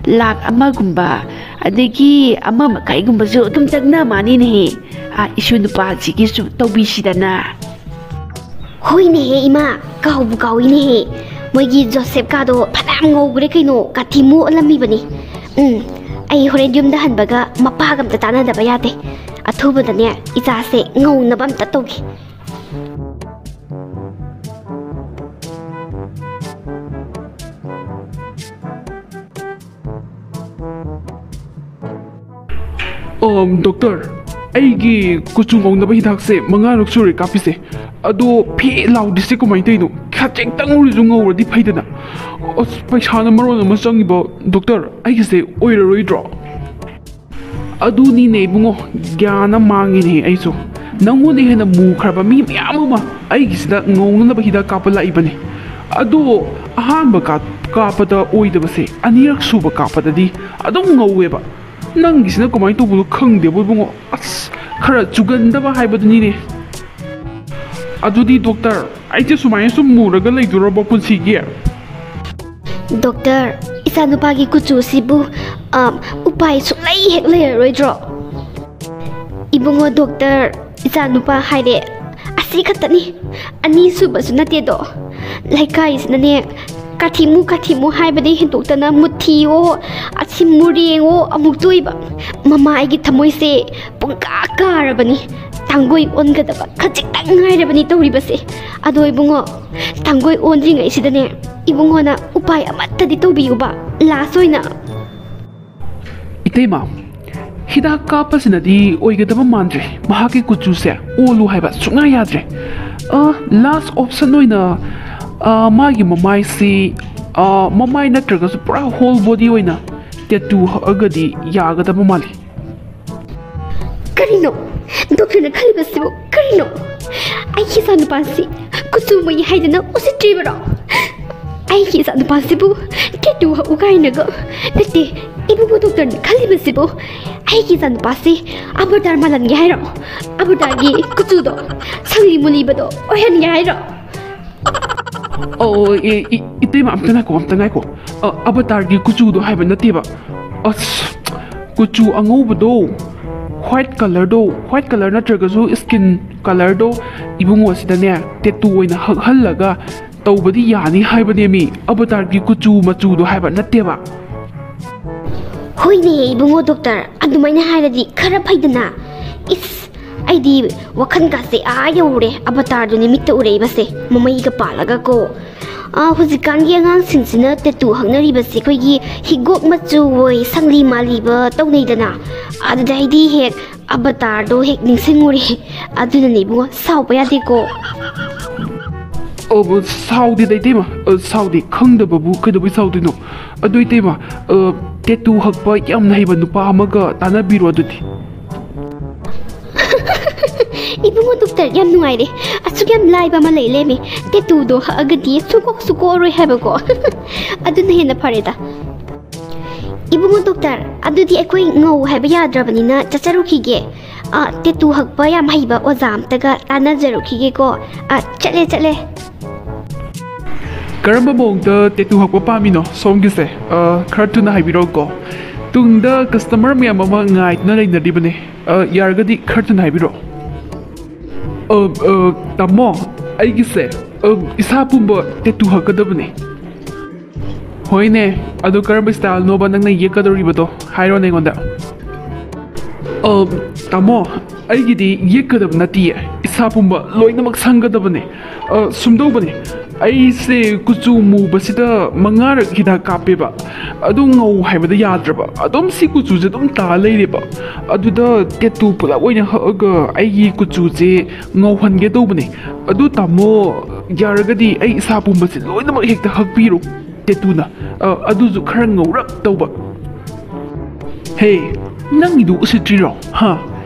ꯂꯥꯛ ꯑꯃꯒꯨꯝꯕ, ꯑꯗꯒꯤ ꯑꯃ ꯃꯈꯥꯏꯒꯨꯝꯕꯁꯨ ꯑꯗꯨꯝ ꯆꯪꯅ ꯃꯥꯅꯤꯅꯦꯍꯦ꯫ ꯑ, ꯏꯁꯨ ꯅꯨꯄꯥꯁꯤꯒꯤꯁꯨ ꯇꯧꯕꯤꯁꯤꯗꯅ꯫ ꯍꯣꯏꯅꯦꯍꯦ ꯏꯃꯥ, ꯀꯥꯎꯕꯨ ꯀꯥꯎꯏꯅꯦꯍꯦ꯫ ꯃꯣꯏꯒꯤ ꯖꯣꯁꯦꯞꯀꯥꯗꯣ ꯐꯅꯌꯥꯝ ꯉꯧꯈ꯭ꯔꯦ ꯀꯩꯅꯣ, ꯀꯥꯊꯤ ꯃꯣꯠꯂꯝꯃꯤꯕꯅꯤ꯫ ꯎꯝ, ꯑꯩ ꯍꯣꯔꯦꯟ ꯌꯨꯝꯗ ꯍꯟꯕꯒ ꯃꯄꯥꯒ ꯑꯝꯇ ꯇꯥꯟꯅꯗꯕ ꯌꯥꯗꯦ꯫ ꯑꯊꯨꯕꯗꯅꯦ ꯏꯆꯥꯁꯦ ꯉꯧꯅꯕ ꯑꯝꯇ ꯇꯧꯒꯦ꯫ ꯑꯝ, ꯗꯣꯛꯇꯔ, ꯑꯩꯒꯤ ꯀꯨꯆꯨ ꯉꯧꯅꯕ ꯍꯤꯗꯥꯛꯁꯦ ꯃꯉꯥꯔꯛ ꯁꯨꯔꯦ ꯀꯥꯞꯄꯤꯁꯦ, ꯑꯗꯣ ꯐꯦ ꯂꯥꯎꯗ꯭ꯔꯤꯁꯦ ꯀꯃꯥꯏꯅ ꯇꯧꯔꯤꯅꯣ? ꯈꯖꯤꯛꯇꯪ ꯑꯣꯏꯔꯁꯨ ꯉꯧꯔꯗꯤ ꯐꯩꯗꯅ꯫ ꯑꯁ, ꯄꯩꯁꯥꯅ ꯃꯔꯣꯟ ꯑꯃ ꯆꯪꯉꯤꯕ꯫ ꯗꯣꯛꯇꯔ, ꯑꯩꯒꯤꯁꯦ ꯑꯣꯏꯔꯔꯣꯏꯗ꯭ꯔꯣ? ꯑꯗꯨꯅꯤꯅꯦ ꯏꯕꯨꯡꯉꯣ, ꯒ꯭ꯌꯥꯟ ꯑꯃ ꯃꯥꯡꯉꯤꯅꯦ ꯑꯩꯁꯨ꯫ ꯅꯪꯉꯣꯟꯗ ꯍꯦꯟꯅ ꯃꯨꯈ꯭ꯔꯕ ꯃꯤ ꯃꯌꯥꯝ ꯑꯃ ꯑꯩꯒꯤꯁꯤꯗ ꯉꯧꯅꯅꯕ ꯍꯤꯗꯥꯛ ꯀꯥꯞꯄ ꯂꯥꯛꯏꯕꯅꯦ꯫ ꯑꯗꯣ ꯑꯍꯥꯟꯕ ꯀꯥꯞ-, ꯀꯥꯞꯄꯗ ꯑꯣꯏꯗꯕꯁꯦ ꯑꯅꯤꯔꯛ ꯁꯨꯕ ꯀꯥꯞꯄꯗꯗꯤ ꯑꯗꯨꯝ ꯉꯧꯋꯦꯕ꯫ ꯅꯪꯒꯤꯁꯤꯅ ꯀꯃꯥꯏꯅ ꯇꯧꯕꯅꯣ ꯈꯪꯗꯦꯕꯣ ꯏꯕꯨꯡꯉꯣ꯫ ꯑꯁ, ꯈꯔ ꯆꯨꯒꯟꯗꯕ ꯍꯥꯏꯕꯗꯨꯅꯤꯅꯦ꯫ ꯑꯗꯨꯗꯤ ꯗꯣꯛꯇꯔ, ꯑꯩꯁꯦ ꯁꯨꯃꯥꯏꯅ ꯁꯨꯝ ꯃꯨꯔꯒ ꯂꯩꯗꯣꯔꯕꯣ ꯄꯨꯟꯁꯤꯒꯤ? ꯗꯣꯛꯇꯔ, ꯏꯆꯥꯅꯨꯄꯥꯒꯤ ꯀꯨꯆꯨꯁꯤꯕꯨ, ꯑ, ꯎꯄꯥꯏ ꯁꯨꯡꯂꯩ ꯍꯦꯛ ꯂꯩꯔꯔꯣꯏꯗ꯭ꯔꯣ? ꯏꯕꯨꯡꯉꯣ ꯗꯣꯛꯇꯔ, ꯏꯆꯥꯅꯨꯄꯥ ꯍꯥꯏꯔꯦ ꯑꯁꯤ ꯈꯛꯇꯅꯤ, ꯑꯅꯤꯁꯨꯕꯁꯨ ꯅꯠꯇꯦꯗꯣ꯫ ꯂꯩꯀꯥꯏꯁꯤꯅꯅꯦ, ꯀꯥꯊꯤꯃꯨ ꯀꯥꯊꯤꯃꯨ ꯍꯥꯏꯕꯗꯤ ꯍꯦꯟꯗꯣꯛꯇꯅ ꯃꯨꯊꯤꯑꯣ, ꯑꯁꯤ ꯃꯨꯔꯦꯡꯑꯣ ꯑꯃꯨꯛ ꯇꯣꯏꯕ꯫ ꯃꯃꯥ ꯑꯩꯒꯤ ꯊꯃꯣꯏꯁꯦ ꯄꯨꯡꯀꯥ ꯀꯥꯔꯕꯅꯤ꯫ ꯇꯥꯡꯒꯣꯏ ꯑꯣꯟꯒꯗꯕ ꯈꯖꯤꯛꯇꯪ ꯉꯥꯏꯔꯕꯅꯤ ꯇꯧꯔꯤꯕꯁꯦ꯫ ꯑꯗꯣ ꯏꯕꯨꯡꯉꯣ, ꯇꯥꯡꯒꯣꯏ ꯑꯣꯟꯗ꯭ꯔꯤꯉꯩꯁꯤꯗꯅꯦ, ꯏꯕꯨꯡꯉꯣꯅ ꯎꯄꯥꯏ ꯑꯃꯠꯇꯗꯤ ꯇꯧꯕꯤꯌꯨꯕ, ꯂꯥꯁ ꯑꯣꯏꯅ꯫ ꯏꯇꯩꯃ, ꯍꯤꯗꯥꯛ ꯀꯥꯞꯄꯁꯤꯅꯗꯤ ꯑꯣꯏꯒꯗꯕ ꯃꯥꯟꯗ꯭ꯔꯦ꯫ ꯃꯍꯥꯛꯀꯤ ꯀꯨꯆꯨꯁꯦ ꯑꯣꯜꯂꯨ ꯍꯥꯏꯕ ꯁꯨꯡꯌꯥ ꯌꯥꯗ꯭ꯔꯦ꯫ ꯑ, ꯂꯥꯁ ꯑꯣꯞꯁꯟ ꯑꯣꯏꯅ, ꯑ, ꯃꯥꯒꯤ ꯃꯃꯥꯏꯁꯤ, ꯑ, ꯃꯃꯥꯏ ꯅꯠꯇ꯭ꯔꯒꯁꯨ ꯄꯨꯔꯥ ꯍꯣꯜ ꯕꯣꯗꯤ ꯑꯣꯏꯅ ꯇꯦꯇꯨ ꯍꯛꯑꯒꯗꯤ ꯌꯥꯒꯗꯕ ꯃꯥꯜꯂꯤ꯫ ꯀꯔꯤꯅꯣ? ꯗꯣꯛꯇꯔꯅ ꯈꯜꯂꯤꯕꯁꯤꯕꯨ ꯀꯔꯤꯅꯣ? ꯑꯩꯒꯤ ꯏꯆꯥꯅꯨꯄꯥꯁꯤ ꯀꯨꯆꯨ ꯃꯨꯏ ꯍꯥꯏꯗꯅ ꯎꯁꯤꯠꯇ꯭ꯔꯤꯕꯔꯣ? ꯑꯩꯒꯤ ꯏꯆꯥꯅꯨꯄꯥꯁꯤꯕꯨ ꯇꯦꯇꯨ ꯍꯛꯎ ꯀꯥꯏꯅꯒ? ꯅꯠꯇꯦ, ꯏꯕꯨꯡꯉꯣ ꯗꯣꯛꯇꯔꯅ ꯈꯜꯂꯤꯕꯁꯤꯕꯨ ꯑꯩꯒꯤ ꯏꯆꯥꯅꯨꯄꯥꯁꯤ ꯑꯕꯇꯥꯔ ꯃꯥꯜꯍꯟꯒꯦ ꯍꯥꯏꯔꯣ? ꯑꯕꯇꯥꯔꯒꯤ ꯀꯨꯆꯨꯗꯣ, ꯁꯪꯂꯤ ꯃꯨꯂꯤꯕꯗꯣ ꯑꯣꯏꯍꯟꯒꯦ ꯍꯥꯏꯔꯣ? ꯑꯣ, ꯑꯦ, ꯏ-, ꯏꯇꯩꯃ, ꯑꯝꯇ ꯉꯥꯏꯈꯣ, ꯑꯝꯇ ꯉꯥꯏꯈꯣ꯫ ꯑ, ꯑꯕꯇꯥꯔꯒꯤ ꯀꯨꯆꯨꯗꯣ ꯍꯥꯏꯕ ꯅꯠꯇꯦꯕ꯫ ꯑꯁ, ꯀꯨꯆꯨ ꯑꯉꯧꯕꯗꯣ, ꯋꯥꯏꯠ ꯀꯂꯔꯗꯣ, ꯋꯥꯏꯠ ꯀꯂꯔ ꯅꯠꯇ꯭ꯔꯒꯁꯨ ꯁ꯭ꯀꯤꯟ ꯀꯂꯔꯗꯣ, ꯏꯕꯨꯡꯉꯣꯁꯤꯗꯅꯦ ꯇꯦꯇꯨ ꯑꯣꯏꯅ ꯍꯛꯍꯜꯂꯒ ꯇꯧꯕꯗꯤ ꯌꯥꯅꯤ ꯍꯥꯏꯕꯅꯦꯃꯤ, ꯑꯕꯇꯥꯔꯒꯤ ꯀꯨꯆꯨ ꯃꯆꯨꯗꯣ ꯍꯥꯏꯕ ꯅꯠꯇꯦꯕ꯫ ꯍꯣꯏꯅꯦ ꯏꯕꯨꯡꯉꯣ ꯗꯣꯛꯇꯔ, ꯑꯗꯨꯃꯥꯏꯅ ꯍꯥꯏꯔꯗꯤ ꯈꯔ ꯐꯩꯗꯅ꯫ ꯏꯁ, ꯑꯩꯗꯤ ꯋꯥꯈꯜ ꯀꯥꯁꯦ ꯑꯥ ꯌꯧꯔꯦ, ꯑꯕꯇꯥꯔꯗꯨꯅꯦ ꯃꯤꯠꯇ ꯎꯔꯛꯏꯕꯁꯦ, ꯃꯃꯩꯒ ꯄꯥꯜꯂꯒ ꯀꯣ꯫ ꯑꯥ, ꯍꯧꯖꯤꯛꯀꯥꯟꯒꯤ ꯑꯉꯥꯡꯁꯤꯡꯁꯤꯅ ꯇꯦꯇꯨ ꯍꯛꯅꯔꯤꯕꯁꯦ ꯑꯩꯈꯣꯏꯒꯤ ꯍꯤꯒꯣꯛ ꯃꯆꯨ ꯑꯣꯏ, ꯁꯪꯂꯤ ꯃꯥꯂꯤꯕ ꯇꯧꯅꯩꯗꯅ, ꯑꯗꯨꯗ ꯑꯩꯗꯤ ꯍꯦꯛ ꯑꯕꯇꯥꯔꯗꯣ ꯍꯦꯛ ꯅꯤꯡꯁꯤꯡꯉꯨꯔꯦ꯫ ꯑꯗꯨꯅꯅꯦ ꯏꯕꯨꯡꯉꯣ, ꯁꯥꯎꯕ ꯌꯥꯗꯦꯀꯣ꯫ ꯑ, ꯁꯥꯎꯗꯦꯗ ꯏꯇꯩꯃ, ꯑ, ꯁꯥꯎꯗꯦ꯫ ꯈꯪꯗꯕꯕꯨ ꯀꯩꯗꯧꯕꯩ ꯁꯥꯎꯗꯣꯏꯅꯣ? ꯑꯗꯨ ꯏꯇꯩꯃ, ꯑ, ꯇꯦꯇꯨ ꯍꯛꯄ ꯌꯥꯝꯅ ꯍꯩꯕ ꯅꯨꯄꯥ ꯑꯃꯒ ꯇꯥꯟꯅꯕꯤꯔꯣ ꯑꯗꯨꯗꯤ꯫ ꯏꯕꯨꯡꯉꯣ ꯗꯣꯛꯇꯔ, ꯌꯥꯝ ꯅꯨꯡꯉꯥꯏꯔꯦ꯫ ꯑꯁꯨꯛ ꯌꯥꯝ ꯂꯥꯏꯕ ꯑꯃ ꯂꯩ ꯂꯩꯔꯝꯃꯦ꯫ ꯇꯦꯇꯨꯗꯣ ꯍꯛꯑꯒꯗꯤ ꯁꯨꯡꯀꯣꯛ ꯁꯨꯀꯣꯛꯑꯔꯣꯏ ꯍꯥꯏꯕꯀꯣ꯫ ꯑꯗꯨꯅ ꯍꯦꯟꯅ ꯐꯔꯦꯗ꯫ ꯏꯕꯨꯡꯉꯣ ꯗꯣꯛꯇꯔ, ꯑꯗꯨꯗꯤ ꯑꯩꯈꯣꯏ ꯉꯧ ꯍꯥꯏꯕ ꯌꯥꯗ꯭ꯔꯕꯅꯤꯅ ꯆꯠꯆꯔꯨꯈꯤꯒꯦ꯫ ꯑ, ꯇꯦꯇꯨ ꯍꯛꯄ ꯌꯥꯝ ꯍꯩꯕ ꯑꯣꯖꯥ ꯑꯝꯇꯒ ꯇꯥꯟꯅꯖꯔꯨꯈꯤꯒꯦꯀꯣ꯫ ꯑ, ꯆꯠꯂꯦ, ꯆꯠꯂꯦ꯫ ꯀꯔꯝꯕ ꯃꯑꯣꯡꯗ ꯇꯦꯇꯨ ꯍꯛꯄ ꯄꯥꯝꯃꯤꯅꯣ ꯁꯣꯝꯒꯤꯁꯦ? ꯑ, ꯈꯔ ꯊꯨꯅ ꯍꯥꯏꯕꯤꯔꯛꯎꯀꯣ꯫ ꯇꯨꯡꯗ ꯀꯁꯇꯃꯔ ꯃꯌꯥꯝ ꯑꯃ ꯉꯥꯏꯗꯨꯅ ꯂꯩꯅꯔꯤꯕꯅꯦ꯫ ꯑ, ꯌꯥꯔꯒꯗꯤ ꯈꯔ ꯊꯨꯅ ꯍꯥꯏꯕꯤꯔꯛꯑꯣ꯫ ꯑ, ꯑ, ꯇꯥꯃꯣ, ꯑꯩꯒꯤꯁꯦ, ꯑ, ꯏꯁꯥ ꯄꯨꯝꯕ ꯇꯦꯇꯨ ꯍꯛꯀꯗꯕꯅꯦ꯫ ꯍꯣꯏꯅꯦ, ꯑꯗꯨ ꯀꯔꯝꯕ ꯁ꯭ꯇꯥꯏꯜꯅꯣꯕ ꯅꯪꯅ ꯌꯦꯛꯀꯗꯧꯔꯤꯕꯗꯣ? ꯍꯥꯏꯔꯣꯅꯦ ꯑꯩꯉꯣꯟꯗ꯫ ꯑ, ꯇꯥꯃꯣ, ꯑꯩꯒꯤꯗꯤ ꯌꯦꯛꯀꯗꯕ ꯅꯠꯇꯤꯌꯦ, ꯏꯁꯥ ꯄꯨꯝꯕ ꯂꯣꯏꯅꯃꯛ ꯁꯪꯒꯗꯕꯅꯦ꯫ ꯑ, ꯁꯨꯝꯗꯧꯕꯅꯦ, ꯑꯩꯁꯦ ꯀꯨꯆꯨ ꯃꯨꯕꯁꯤꯗ ꯃꯉꯥꯔꯛ ꯍꯤꯗꯥꯛ ꯀꯥꯞꯄꯦꯕ, ꯑꯗꯨ ꯉꯧ ꯍꯥꯏꯕꯗ ꯌꯥꯗ꯭ꯔꯕ, ꯑꯗꯨꯝ ꯁꯤ ꯀꯨꯆꯨꯁꯦ ꯑꯗꯨꯝ ꯇꯥ ꯂꯩꯔꯦꯕ꯫ ꯑꯗꯨꯗ ꯇꯦꯇꯨ ꯄꯨꯂꯞ ꯑꯣꯏꯅ ꯍꯛꯑꯒ ꯑꯩꯒꯤ ꯀꯨꯆꯨꯁꯦ ꯉꯧꯍꯟꯒꯦ ꯇꯧꯕꯅꯦ꯫ ꯑꯗꯨ ꯇꯥꯃꯣ, ꯌꯥꯔꯒꯗꯤ ꯑꯩ ꯏꯁꯥ ꯄꯨꯝꯕꯁꯦ ꯂꯣꯏꯅꯃꯛ ꯍꯦꯛꯇ ꯍꯛꯄꯤꯔꯣ꯫ ꯇꯦꯇꯨꯅ, ꯑ, ꯑꯗꯨꯁꯨ ꯈꯔ ꯉꯧꯔꯞ ꯇꯧꯕ꯫ ꯍꯦ, ꯅꯪꯒꯤꯗꯨ ꯎꯁꯤꯠꯇ꯭ꯔꯤꯔꯣ? ꯍꯥ?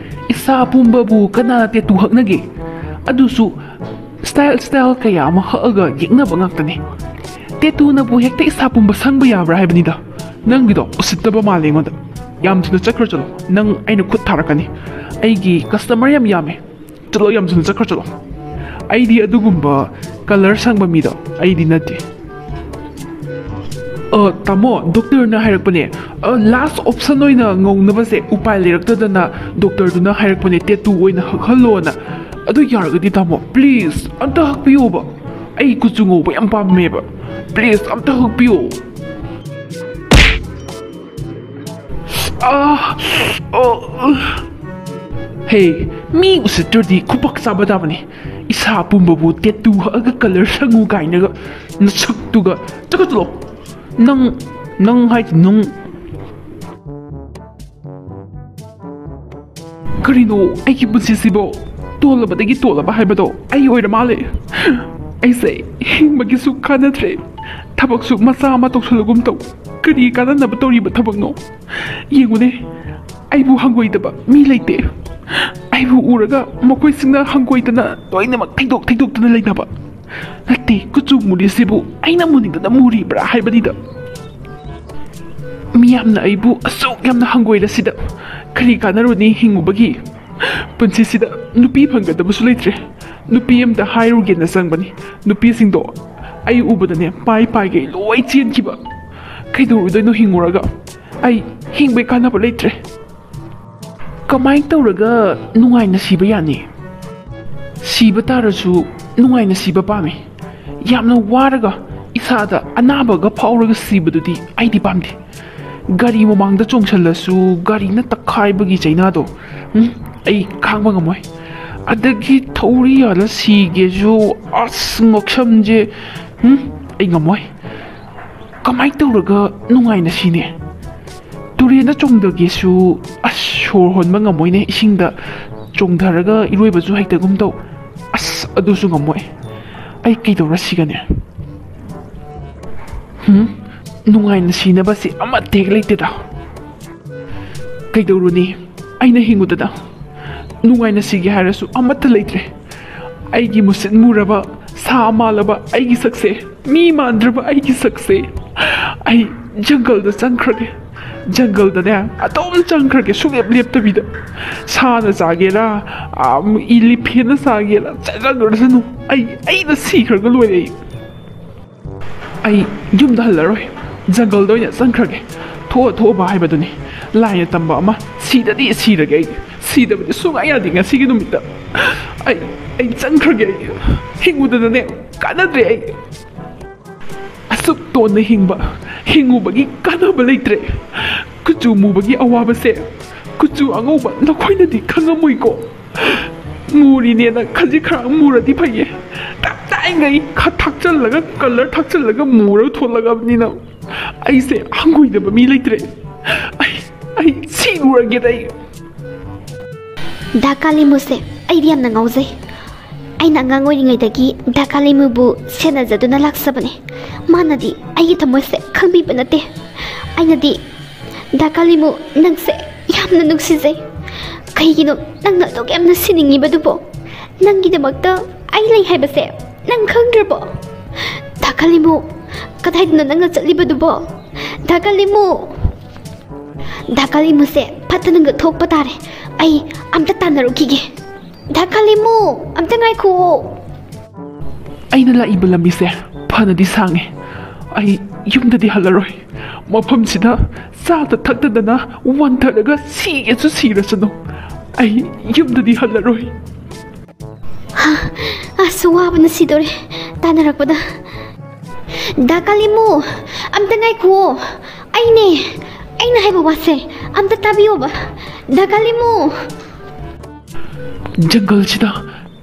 ꯏꯁꯥ ꯄꯨꯝꯕꯕꯨ ꯀꯅꯥꯅ ꯇꯦꯇꯨ ꯍꯛꯅꯒꯦ? ꯑꯗꯨꯁꯨ ꯁ꯭ꯇꯥꯏꯜ ꯁ꯭ꯇꯥꯏꯜ ꯀꯌꯥ ꯑꯃ ꯍꯛꯑꯒ ꯌꯦꯛꯅꯕ ꯉꯥꯛꯇꯅꯤ꯫ ꯇꯦꯇꯨꯅꯕꯨ ꯍꯦꯛꯇ ꯏꯁꯥ ꯄꯨꯝꯕ ꯁꯪꯕ ꯌꯥꯕ꯭ꯔꯥ ꯍꯥꯏꯕꯅꯤꯗ꯫ ꯅꯪꯒꯤꯗꯣ ꯎꯁꯤꯠꯇꯕ ꯃꯥꯜꯂꯦ ꯑꯩꯉꯣꯟꯗ꯫ ꯌꯥꯝ ꯊꯨꯅ ꯆꯠꯈ꯭ꯔꯣ ꯆꯠꯂꯣ꯫ ꯅꯪ ꯑꯩꯅ ꯈꯨꯠ ꯊꯥꯔꯛꯀꯅꯤ꯫ ꯑꯩꯒꯤ ꯀꯁꯇꯃꯔ ꯌꯥꯝ ꯌꯥꯝꯃꯦ꯫ ꯆꯠꯂꯣ, ꯌꯥꯝ ꯊꯨꯅ ꯆꯠꯈ꯭ꯔꯣ ꯆꯠꯂꯣ꯫ ꯑꯩꯗꯤ ꯑꯗꯨꯒꯨꯝꯕ ꯀꯂꯔ ꯁꯪꯕ ꯃꯤꯗꯣ ꯑꯩꯗꯤ ꯅꯠꯇꯦ꯫ ꯑ, ꯇꯥꯃꯣ, ꯗꯣꯛꯇꯔꯅ ꯍꯥꯏꯔꯛꯄꯅꯦ꯫ ꯑ, ꯂꯥꯁ ꯑꯣꯞꯁꯟ ꯑꯣꯏꯅ ꯉꯧꯅꯕꯁꯦ ꯎꯄꯥꯏ ꯂꯩꯔꯛꯇꯗꯅ ꯗꯣꯛꯇꯔꯗꯨꯅ ꯍꯥꯏꯔꯛꯄꯅꯦ ꯇꯦꯇꯨ ꯑꯣꯏꯅ ꯍꯛꯍꯜꯂꯣꯅ꯫ ꯑꯗꯨ ꯌꯥꯔꯒꯗꯤ ꯇꯥꯃꯣ, ꯄ꯭ꯂꯤꯖ ꯑꯝꯇ ꯍꯛꯄꯤꯌꯣꯕ꯫ ꯑꯩ ꯀꯨꯆꯨ ꯉꯧꯕ ꯌꯥꯝ ꯄꯥꯝꯃꯦꯕ꯫ ꯄ꯭ꯂꯤꯖ ꯑꯝꯇ ꯍꯛꯄꯤꯌꯣ꯫ ꯑꯥ, ꯑꯣ, ꯍꯦ, ꯃꯤ ꯎꯁꯤꯠꯇ꯭ꯔꯗꯤ ꯈꯨꯄꯥꯛ ꯆꯥꯕ ꯇꯥꯕꯅꯤ꯫ ꯏꯁꯥ ꯄꯨꯝꯕꯕꯨ ꯇꯦꯇꯨ ꯍꯛꯑꯒ ꯀꯂꯔ ꯁꯪꯉꯨ ꯀꯥꯏꯅꯒ, ꯅꯁꯛꯇꯨꯒ꯫ ꯆꯠꯈꯠꯂꯣ꯫ ꯅꯪ, ꯅꯪ ꯍꯥꯏꯁꯤ ꯅꯪ꯫ ꯀꯔꯤꯅꯣ ꯑꯩꯒꯤ ꯄꯨꯟꯁꯤꯁꯤꯕꯣ? ꯇꯣꯜꯂꯕꯗꯒꯤ ꯇꯣꯜꯂꯕ ꯍꯥꯏꯕꯗꯣ ꯑꯩ ꯑꯣꯏꯔ ꯃꯥꯜꯂꯦ꯫ ꯑꯩꯁꯦ ꯍꯤꯡꯕꯒꯤꯁꯨ ꯀꯥꯟꯅꯗ꯭ꯔꯦ꯫ ꯊꯕꯛꯁꯨ ꯃꯆꯥ ꯑꯃ ꯇꯧꯁꯜꯂꯒꯨꯝ ꯇꯧ꯫ ꯀꯔꯤ ꯀꯥꯟꯅꯅꯕ ꯇꯧꯔꯤꯕ ꯊꯕꯛꯅꯣ? ꯌꯦꯡꯉꯨꯅꯦ, ꯑꯩꯕꯨ ꯍꯪꯒꯣꯏꯗꯕ ꯃꯤ ꯂꯩꯇꯦ꯫ ꯑꯩꯕꯨ ꯎꯔꯒ ꯃꯈꯣꯏꯁꯤꯡꯅ ꯍꯪꯒꯣꯏꯗꯅ ꯂꯣꯏꯅꯃꯛ ꯊꯩꯗꯣꯛ ꯊꯩꯗꯣꯛꯇꯅ ꯂꯩꯅꯕ꯫ ꯅꯠꯇꯦ, ꯀꯨꯆꯨ ꯃꯨꯔꯤꯁꯤꯕꯨ ꯑꯩꯅ ꯃꯨꯅꯤꯡꯗꯅ ꯃꯨꯔꯤꯕ꯭ꯔꯥ ꯍꯥꯏꯕꯅꯤꯗ꯫ ꯃꯤꯌꯥꯝꯅ ꯑꯩꯕꯨ ꯑꯁꯨꯛ ꯌꯥꯝꯅ ꯍꯪꯒꯣꯏꯔꯁꯤꯗ ꯀꯔꯤ ꯀꯥꯟꯅꯔꯨꯅꯤ ꯍꯤꯡꯉꯨꯕꯒꯤ? ꯄꯨꯟꯁꯤꯁꯤꯗ ꯅꯨꯄꯤ ꯐꯪꯒꯗꯕꯁꯨ ꯂꯩꯇ꯭ꯔꯦ꯫ ꯅꯨꯄꯤ ꯑꯃꯗ ꯍꯥꯏꯔꯨꯒꯦꯅ ꯆꯪꯕꯅꯤ꯫ ꯅꯨꯄꯤꯁꯤꯡꯗꯣ ꯑꯩ ꯎꯕꯗꯅꯦ ꯄꯥꯏ ꯄꯥꯏꯒꯩ ꯂꯣꯏ ꯆꯦꯟꯈꯤꯕ꯫ ꯀꯩꯗꯧꯔꯨꯗꯣꯏꯅꯣ ꯍꯤꯡꯉꯨꯔꯒ? ꯑꯩ ꯍꯤꯡꯕꯩ ꯀꯥꯟꯅꯕ ꯂꯩꯇ꯭ꯔꯦ꯫ ꯀꯃꯥꯏꯅ ꯇꯧꯔꯒ ꯅꯨꯡꯉꯥꯏꯅ ꯁꯤꯕ ꯌꯥꯅꯤ? ꯁꯤꯕ ꯇꯥꯔꯁꯨ ꯅꯨꯡꯉꯥꯏꯅ ꯁꯤꯕ ꯄꯥꯝꯃꯤ꯫ ꯌꯥꯝꯅ ꯋꯥꯔꯒ ꯏꯁꯥꯗ ꯑꯅꯥꯕꯒ ꯐꯥꯎꯔꯒ ꯁꯤꯕꯗꯨꯗꯤ ꯑꯩꯗꯤ ꯄꯥꯝꯗꯦ꯫ ꯒꯥꯔꯤ ꯃꯃꯥꯡꯗ ꯆꯣꯡꯁꯜꯂꯁꯨ ꯒꯥꯔꯤꯅ ꯇꯛꯈꯥꯏꯕꯒꯤ ꯆꯩꯅꯥꯗꯣ, ꯎꯝ, ꯑꯩ ꯈꯥꯡꯕ ꯉꯝꯃꯣꯏ꯫ ꯑꯗꯒꯤ ꯊꯧꯔꯤ ꯌꯥꯜꯂ ꯁꯤꯒꯦꯁꯨ, ꯑꯁ, ꯉꯛꯁꯝꯁꯦ, ꯎꯝ, ꯑꯩ ꯉꯝꯃꯣꯏ꯫ ꯀꯃꯥꯏꯅ ꯇꯧꯔꯒ ꯅꯨꯡꯉꯥꯏꯅ ꯁꯤꯅꯤ? ꯇꯨꯔꯦꯟꯗ ꯆꯣꯡꯊꯒꯦꯁꯨ, ꯑꯁ, ꯁꯣꯔ ꯍꯣꯟꯕ ꯉꯝꯃꯣꯏꯅꯦ꯫ ꯏꯁꯤꯡꯗ ꯆꯣꯡꯊꯔꯒ ꯏꯔꯣꯏꯕꯁꯨ ꯍꯩꯇꯒꯨꯝ ꯇꯧ꯫ ꯑꯁ, ꯑꯗꯨꯁꯨ ꯉꯝꯃꯣꯏ꯫ ꯑꯩ ꯀꯩꯗꯧꯔ ꯁꯤꯒꯅꯤ? ꯍꯨꯝ? ꯅꯨꯡꯉꯥꯏꯅ ꯁꯤꯅꯕꯁꯤ ꯑꯃꯠꯇ ꯍꯦꯛ ꯂꯩꯇꯦꯗ꯫ ꯀꯩꯗꯧꯔꯨꯅꯤ? ꯑꯩꯅ ꯍꯤꯡꯉꯨꯗꯅ ꯅꯨꯡꯉꯥꯏꯅ ꯁꯤꯒꯦ ꯍꯥꯏꯔꯁꯨ ꯑꯃꯠꯇ ꯂꯩꯇ꯭ꯔꯦ꯫ ꯑꯩꯒꯤ ꯃꯨꯁꯤꯟ ꯃꯨꯔꯕ, ꯁꯥ ꯃꯥꯜꯂꯕ ꯑꯩꯒꯤ ꯁꯛꯁꯦ, ꯃꯤ ꯃꯥꯟꯗ꯭ꯔꯕ ꯑꯩꯒꯤ ꯁꯛꯁꯦ, ꯑꯩ ꯖꯪꯒꯜꯗ ꯆꯪꯈ꯭ꯔꯒꯦ꯫ ꯖꯪꯒꯜꯗꯅꯦ ꯑꯗꯨꯝ ꯆꯪꯈ꯭ꯔꯒꯦ, ꯁꯨꯡꯂꯦꯞ ꯂꯦꯞꯇꯕꯤꯗ꯫ ꯁꯥꯅ ꯆꯥꯒꯦꯔꯥ, ꯑꯥ, ꯏꯂꯤꯐꯦꯟꯅ ꯆꯥꯒꯦꯔꯥ, ꯆꯥꯖꯈ꯭ꯔꯁꯅꯨ꯫ ꯑꯩ, ꯑꯩꯅ ꯁꯤꯈ꯭ꯔꯒ ꯂꯣꯏꯔꯦ꯫ ꯑꯩ ꯑꯩ ꯌꯨꯝꯗ ꯍꯜꯂꯔꯣꯏ, ꯖꯪꯒꯜꯗ ꯑꯣꯏꯅ ꯆꯪꯈ꯭ꯔꯒꯦ꯫ ꯊꯣꯛꯑ ꯊꯣꯛꯑꯕ ꯍꯥꯏꯕꯗꯨꯅꯤ꯫ ꯂꯥꯏꯅ ꯇꯝꯕ ꯑꯃ, ꯁꯤꯗꯗꯤ ꯁꯤꯔꯒꯦ ꯑꯩ꯫ ꯁꯤꯗꯕꯗꯤ ꯁꯨꯡꯌꯥ ꯌꯥꯗꯦ ꯉꯁꯤꯒꯤ ꯅꯨꯃꯤꯠꯇ꯫ ꯑꯩ, ꯑꯩ ꯆꯪꯈ꯭ꯔꯒꯦ ꯑꯩ꯫ ꯍꯤꯡꯉꯨꯗꯅꯅꯦ ꯀꯥꯟꯅꯗ꯭ꯔꯦ ꯑꯩ꯫ ꯑꯁꯨꯛ ꯇꯣꯟꯅ ꯍꯤꯡꯕ, ꯍꯤꯡꯉꯨꯕꯒꯤ ꯀꯥꯟꯅꯕ ꯂꯩꯇ꯭ꯔꯦ꯫ ꯀꯨꯆꯨ ꯃꯨꯕꯒꯤ ꯑꯋꯥꯕꯁꯦ ꯀꯨꯆꯨ ꯑꯉꯧꯕ ꯅꯈꯣꯏꯅꯗꯤ ꯈꯪꯉꯝꯃꯣꯏꯀꯣ꯫ ꯃꯨꯔꯤꯅꯦꯅ ꯈꯖꯤꯛ ꯈꯔ ꯃꯨꯔꯗꯤ ꯐꯩꯌꯦ꯫ ꯇꯞ ꯇꯥꯏꯉꯩ ꯈ ꯊꯥꯛꯆꯜꯂꯒ, ꯀꯂꯔ ꯊꯥꯛꯆꯜꯂꯒ ꯃꯨꯔꯒ ꯊꯣꯛꯂꯛꯑꯕꯅꯤꯅ ꯑꯩꯁꯦ ꯍꯪꯒꯣꯏꯗꯕ ꯃꯤ ꯂꯩꯇ꯭ꯔꯦ꯫ ꯑꯩ, ꯑꯩ ꯁꯤꯔꯨꯔꯒꯦꯗ ꯑꯩ꯫ ꯗꯥ ꯀꯥꯂꯤꯃꯨꯁꯦ ꯑꯩꯗꯤ ꯌꯥꯝꯅ ꯉꯥꯎꯖꯩ꯫ ꯑꯩꯅ ꯑꯉꯥꯡ ꯑꯣꯏꯔꯤꯉꯩꯗꯒꯤ ꯗꯥ ꯀꯥꯂꯤꯃꯨꯕꯨ ꯁꯦꯟꯅꯖꯗꯨꯅ ꯂꯥꯛꯆꯕꯅꯤ꯫ ꯃꯥꯅꯗꯤ ꯑꯩꯒꯤ ꯊꯃꯣꯏꯁꯦ ꯈꯪꯕꯤꯕ ꯅꯠꯇꯦ꯫ ꯑꯩꯅꯗꯤ ꯗꯥ ꯀꯥꯂꯤꯃꯨ, ꯅꯪꯁꯦ ꯌꯥꯝꯅ ꯅꯨꯡꯁꯤꯖꯩ꯫ ꯀꯩꯒꯤꯅꯣ ꯅꯪꯅ ꯑꯗꯨꯛ ꯌꯥꯝꯅ ꯁꯤꯅꯤꯡꯉꯤꯕꯗꯨꯕꯣ? ꯅꯪꯒꯤꯗꯃꯛꯇ ꯑꯩ ꯂꯩ ꯍꯥꯏꯕꯁꯦ ꯅꯪ ꯈꯪꯗ꯭ꯔꯕꯣ? ꯗꯥ ꯀꯥꯂꯤꯃꯨ, ꯀꯗꯥꯏꯗꯅꯣ ꯅꯪꯅ ꯆꯠꯂꯤꯕꯗꯨꯕꯣ? ꯗꯥ ꯀꯥꯂꯤꯃꯨ! ꯗꯥ ꯀꯥꯂꯤꯃꯨꯁꯦ ꯐꯠꯇꯅꯒ ꯊꯣꯛꯄ ꯇꯥꯔꯦ꯫ ꯑꯩ ꯑꯝꯇ ꯇꯥꯟꯅꯔꯨꯈꯤꯒꯦ꯫ ꯗꯥ ꯀꯥꯂꯤꯃꯨ, ꯑꯝꯇ ꯉꯥꯏꯈꯨꯑꯣ꯫ ꯑꯩꯅ ꯂꯥꯛꯏꯕ ꯂꯝꯕꯤꯁꯦ ꯐꯅꯗꯤ ꯁꯥꯡꯉꯦ꯫ ꯑꯩ ꯌꯨꯝꯗꯗꯤ ꯍꯜꯂꯔꯣꯏ꯫ ꯃꯐꯝꯁꯤꯗ ꯆꯥꯗ ꯊꯛꯇꯗꯅ ꯋꯥꯟꯊꯔꯒ ꯁꯤꯒꯦꯁꯨ ꯁꯤꯔꯁꯅꯨ꯫ ꯑꯩ ꯌꯨꯝꯗꯗꯤ ꯍꯜꯂꯔꯣꯏ꯫ ꯍꯥ, ꯑꯁ, ꯋꯥꯕꯅ ꯁꯤꯗꯣꯔꯦ ꯇꯥꯟꯅꯔꯛꯄꯗ꯫ ꯗꯥ ꯀꯥꯂꯤꯃꯨ, ꯑꯝꯇ ꯉꯥꯏꯈꯨꯑꯣ꯫ ꯑꯩꯅꯦ, ꯑꯩꯅ ꯍꯥꯏꯕ ꯋꯥꯁꯦ ꯑꯝꯇ ꯇꯥꯕꯤꯌꯣꯕ꯫ ꯗꯥ ꯀꯥꯂꯤꯃꯨ! ꯖꯪꯒꯜꯁꯤꯗ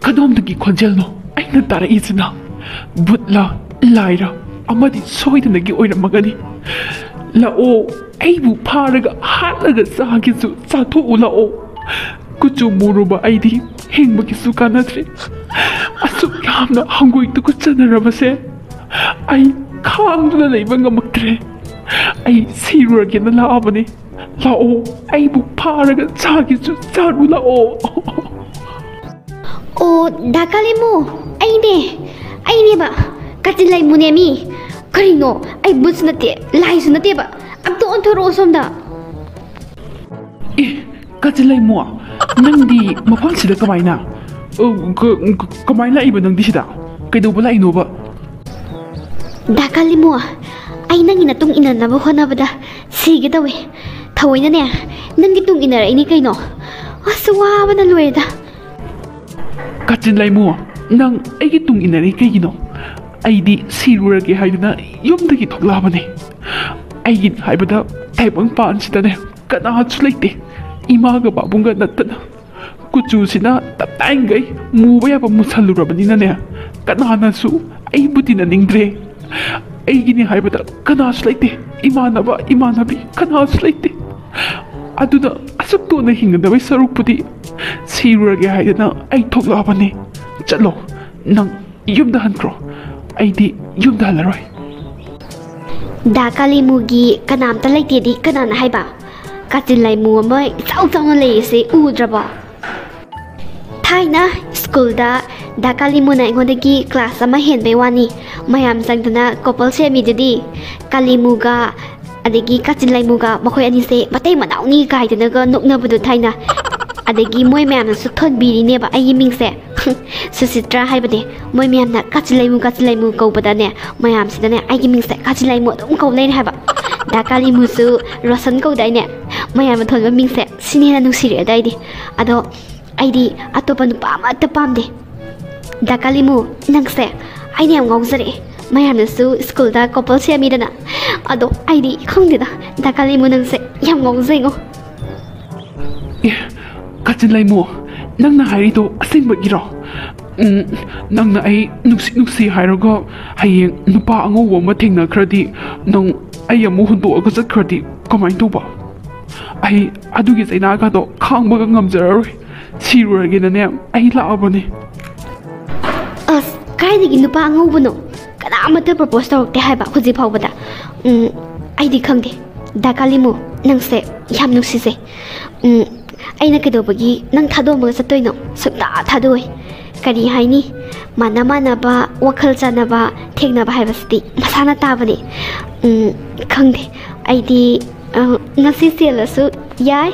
ꯀꯗꯣꯝꯗꯒꯤ ꯈꯣꯟꯖꯦꯜꯅꯣ ꯑꯩꯅ ꯇꯥꯔꯛꯏꯁꯤꯅ? ꯚꯨꯠꯂ, ꯂꯥꯏꯔ, ꯑꯃꯗꯤ ꯁꯣꯏꯗꯅꯒꯤ ꯑꯣꯏꯔꯝꯃꯒꯅꯤ꯫ ꯂꯥꯛꯑꯣ, ꯑꯩꯕꯨ ꯐꯥꯔꯒ ꯍꯥꯠꯂꯒ ꯆꯥꯒꯦꯁꯨ ꯆꯥꯊꯣꯛꯎ ꯂꯥꯛꯑꯣ꯫ ꯀꯨꯆꯨ ꯃꯨꯔꯨꯕ ꯑꯩꯗꯤ ꯍꯤꯡꯕꯒꯤꯁꯨ ꯀꯥꯟꯅꯗ꯭ꯔꯦ꯫ ꯑꯁꯨꯛ ꯌꯥꯝꯅ ꯍꯪꯒꯣꯏ ꯇꯨꯀꯠꯆꯅꯔꯕꯁꯦ ꯑꯩ ꯈꯥꯡꯗꯨꯅ ꯂꯩꯕ ꯉꯝꯃꯛꯇ꯭ꯔꯦ꯫ ꯑꯩ ꯁꯤꯔꯨꯔꯒꯦꯅ ꯂꯥꯛꯑꯕꯅꯦ꯫ ꯂꯥꯛꯑꯣ, ꯑꯩꯕꯨ ꯐꯥꯔꯒ ꯆꯥꯒꯦꯁꯨ ꯆꯥꯔꯨ ꯂꯥꯛꯑꯣ꯫ ꯑꯣ, ꯗꯥ ꯀꯥꯂꯤꯃꯨ, ꯑꯩꯅꯦ, ꯑꯩꯅꯦꯕ, ꯀꯥꯆꯤꯟ ꯂꯩꯃꯨꯅꯦꯃꯤ꯫ ꯀꯔꯤꯅꯣ? ꯑꯩ ꯚꯨꯠꯁꯨ ꯅꯠꯇꯦ, ꯂꯥꯏꯁꯨ ꯅꯠꯇꯦꯕ꯫ ꯑꯝꯇ ꯑꯣꯟꯊꯣꯔꯛꯑꯣ ꯁꯣꯝꯗ꯫ ꯑꯦ, ꯀꯥꯆꯤꯟ ꯂꯩꯃꯨ, ꯅꯪꯗꯤ ꯃꯐꯝꯁꯤꯗ ꯀꯃꯥꯏꯅ? ꯑ, ꯀ-, ꯀ-, ꯀꯃꯥꯏꯅ ꯂꯥꯛꯏꯕ ꯅꯪꯗꯤ ꯁꯤꯗ? ꯀꯩꯗꯧꯕ ꯂꯥꯛꯏꯅꯣꯕ? ꯗꯥ ꯀꯥꯂꯤꯃꯨ, ꯑꯩ ꯅꯪꯒꯤ ꯅꯇꯨꯡ ꯏꯟꯅꯅꯕ ꯍꯣꯠꯅꯕꯗ ꯁꯤꯒꯦ ꯇꯧꯋꯦ꯫ ꯊꯑꯣꯏꯅꯅꯦ, ꯅꯪꯒꯤ ꯇꯨꯡ ꯏꯟꯅꯔꯛꯏꯅꯤ ꯀꯩꯅꯣ꯫ ꯑꯁ, ꯋꯥꯕꯅ ꯂꯣꯏꯔꯦꯗ꯫ ꯀꯥꯆꯤꯟ ꯂꯩꯃꯨ, ꯅꯪ ꯑꯩꯒꯤ ꯇꯨꯡ ꯏꯟꯅꯔꯤ ꯀꯩꯒꯤꯅꯣ? ꯑꯩꯗꯤ ꯁꯤꯔꯨꯔꯒꯦ ꯍꯥꯏꯗꯨꯅ ꯌꯨꯝꯗꯒꯤ ꯊꯣꯛꯂꯛꯑꯕꯅꯦ꯫ ꯑꯩꯒꯤ ꯍꯥꯏꯕꯗ ꯇꯥꯏꯕꯪꯄꯥꯟꯁꯤꯗꯅꯦ ꯀꯅꯥꯁꯨ ꯂꯩꯇꯦ꯫ ꯏꯃꯥꯒ ꯄꯥꯕꯨꯡꯒ ꯅꯠꯇꯅ ꯀꯨꯆꯨꯁꯤꯅ ꯇꯞꯇꯥꯏꯡꯈꯩ ꯃꯨꯕ ꯌꯥꯕ ꯃꯨꯁꯜꯂꯨꯔꯕꯅꯤꯅꯅꯦ, ꯀꯅꯥꯅꯁꯨ ꯑꯩꯕꯨ ꯇꯤꯟꯅꯅꯤꯡꯗ꯭ꯔꯦ꯫ ꯑꯩꯒꯤꯅꯤ ꯍꯥꯏꯕꯗ ꯀꯅꯥꯁꯨ ꯂꯩꯇꯦ, ꯏꯃꯥꯟꯅꯕ ꯏꯃꯥꯟꯅꯕꯤ ꯀꯅꯥꯁꯨ ꯂꯩꯇꯦ꯫ ꯑꯗꯨꯅ ꯑꯁꯨꯛ ꯇꯣꯟꯅ ꯍꯤꯡꯒꯗꯕꯩ ꯁꯔꯨꯛꯄꯨꯗꯤ ꯁꯤꯔꯨꯔꯒꯦ ꯍꯥꯏꯗꯅ ꯑꯩ ꯊꯣꯛꯂꯛꯑꯕꯅꯤ꯫ ꯆꯠꯂꯣ, ꯅꯪ ꯌꯨꯝꯗ ꯍꯟꯈ꯭ꯔꯣ, ꯑꯩꯗꯤ ꯌꯨꯝꯗ ꯍꯜꯂꯔꯣꯏ꯫ ꯗꯥ ꯀꯥꯂꯤꯃꯨꯒꯤ ꯀꯅꯥꯝꯇ ꯂꯩꯇꯦꯗꯤ ꯀꯅꯥꯅ ꯍꯥꯏꯕ? ꯀꯥꯆꯤꯟ ꯂꯥꯏꯃꯨ ꯑꯃ ꯏꯆꯥꯎ ꯆꯥꯎꯅ ꯂꯩꯔꯤꯁꯦ ꯎꯗ꯭ꯔꯕꯣ? ꯊꯥꯏꯅ ꯁ꯭ꯀꯨꯜꯗ ꯗꯥ ꯀꯥꯂꯤꯃꯨꯅ ꯑꯩꯉꯣꯟꯗꯒꯤ ꯀ꯭ꯂꯥꯁ ꯑꯃ ꯍꯦꯟꯕꯩ ꯋꯥꯅꯤ, ꯃꯌꯥꯝ ꯆꯪꯗꯅ ꯀꯣꯄꯜ ꯁꯦꯝꯃꯤꯗꯨꯗꯤ꯫ ꯀꯥꯂꯤꯃꯨꯒ ꯑꯗꯒꯤ ꯀꯥꯆꯤꯟ ꯂꯥꯏꯃꯨꯒ ꯃꯈꯣꯏ ꯑꯅꯤꯁꯦ ꯃꯇꯩ ꯃꯅꯥꯎꯅꯤ ꯀꯥꯏꯗꯅꯒ ꯅꯣꯛꯅꯕꯗꯣ ꯊꯥꯏꯅ꯫ ꯑꯗꯒꯤ ꯃꯣꯏ ꯃꯌꯥꯝꯅꯁꯨ ꯊꯣꯟꯕꯤꯔꯤꯅꯦꯕ ꯑꯩꯒꯤ ꯃꯤꯡꯁꯦ꯫ ꯁꯨꯁꯤꯇ꯭ꯔꯥ ꯍꯥꯏꯕꯅꯦ꯫ ꯃꯣꯏ ꯃꯌꯥꯝꯅ ꯀꯥꯆꯤꯟ ꯂꯩꯃꯨ, ꯀꯥꯆꯤꯟ ꯂꯩꯃꯨ ꯀꯧꯕꯗꯅꯦ, ꯃꯌꯥꯝꯁꯤꯅꯅꯦ ꯑꯩꯒꯤ ꯃꯤꯡꯁꯦ ꯀꯥꯆꯤꯟ ꯂꯩꯃꯨ ꯑꯗꯨꯝ ꯀꯧ ꯂꯩꯔꯦ ꯍꯥꯏꯕ꯫ ꯗꯥ ꯀꯥꯂꯤꯃꯨꯁꯨ ꯔꯣꯁꯟ ꯀꯧꯗꯥꯏꯅꯦ? ꯃꯌꯥꯝꯅ ꯊꯣꯟꯕ ꯃꯤꯡꯁꯦ ꯁꯤꯅ ꯍꯦꯟꯅ ꯅꯨꯡꯁꯤꯔꯛꯑꯦꯗ ꯑꯩꯗꯤ꯫ ꯑꯗꯣ ꯑꯩꯗꯤ ꯑꯇꯣꯞꯄ ꯅꯨꯄꯥ ꯑꯃꯠꯇ ꯄꯥꯝꯗꯦ꯫ ꯗꯥ ꯀꯥꯂꯤꯃꯨ, ꯅꯪꯁꯦ ꯑꯩꯅ ꯌꯥꯝ ꯉꯥꯎꯖꯔꯛꯑꯦ꯫ ꯃꯌꯥꯝꯅꯁꯨ ꯁ꯭ꯀꯨꯜꯗ ꯀꯣꯄꯜ ꯁꯦꯝꯃꯤꯗꯅ꯫ ꯑꯗꯣ ꯑꯩꯗꯤ ꯈꯪꯗꯦꯗ, ꯗꯥ ꯀꯥꯂꯤꯃꯨ ꯅꯪꯁꯦ ꯌꯥꯝ ꯉꯥꯎꯖꯩꯉꯣ꯫ ꯑꯦ, ꯀꯥꯆꯤꯟ ꯂꯩꯃꯨ, ꯅꯪꯅ ꯍꯥꯏꯔꯤꯗꯣ ꯑꯁꯦꯡꯕꯒꯤꯔꯣ? ꯎꯝ, ꯅꯪꯅ ꯑꯩ ꯅꯨꯡꯁꯤ ꯅꯨꯡꯁꯤ ꯍꯥꯏꯔꯒ ꯍꯌꯦꯡ ꯅꯨꯄꯥ ꯑꯉꯧꯕ ꯑꯃ ꯊꯦꯡꯅꯈ꯭ꯔꯗꯤ, ꯅꯪ ꯑꯩ ꯑꯃꯨꯛ ꯍꯨꯟꯗꯣꯛꯑꯒ ꯆꯠꯈ꯭ꯔꯗꯤ ꯀꯃꯥꯏꯅ ꯇꯧꯕ? ꯑꯩ ꯑꯗꯨꯒꯤ ꯆꯩꯅꯥꯒꯗꯣ ꯈꯥꯡꯕꯒ ꯉꯝꯖꯔꯔꯣꯏ꯫ ꯁꯤꯔꯨꯔꯒꯦꯅꯅꯦ ꯑꯩ ꯂꯥꯛꯑꯕꯅꯦ꯫ ꯑꯁ, ꯀꯥꯏꯗꯒꯤ ꯅꯨꯄꯥ ꯑꯉꯧꯕꯅꯣ? ꯀꯅꯥꯃꯠꯇ ꯄ꯭ꯔꯄꯣꯁ ꯇꯧꯔꯛꯇꯦ ꯍꯥꯏꯕ ꯍꯧꯖꯤꯛ ꯐꯥꯎꯕꯗ꯫ ꯎꯝ, ꯑꯩꯗꯤ ꯈꯪꯗꯦ꯫ ꯗꯥ ꯀꯥꯂꯤꯃꯨ, ꯅꯪꯁꯦ ꯌꯥꯝ ꯅꯨꯡꯁꯤꯖꯩ꯫ ꯎꯝ, ꯑꯩꯅ ꯀꯩꯗꯧꯕꯒꯤ ꯅꯪ ꯊꯥꯗꯣꯛꯑꯝꯃꯒ ꯆꯠꯇꯣꯏꯅꯣ? ꯁꯨꯡꯊꯥ ꯊꯥꯗꯣꯛꯑꯣꯏ꯫ ꯀꯔꯤ ꯍꯥꯏꯅꯤ? ꯃꯥꯟꯅ ꯃꯥꯟꯅꯕ, ꯋꯥꯈꯜ ꯆꯥꯟꯅꯕ ꯊꯦꯡꯅꯕ ꯍꯥꯏꯕꯁꯤꯗꯤ ꯃꯁꯥꯅ ꯇꯥꯕꯅꯤ꯫ ꯎꯝ, ꯈꯪꯗꯦ꯫ ꯑꯩꯗꯤ, ꯑ, ꯉꯁꯤ ꯆꯦꯜꯂꯁꯨ ꯌꯥꯏ꯫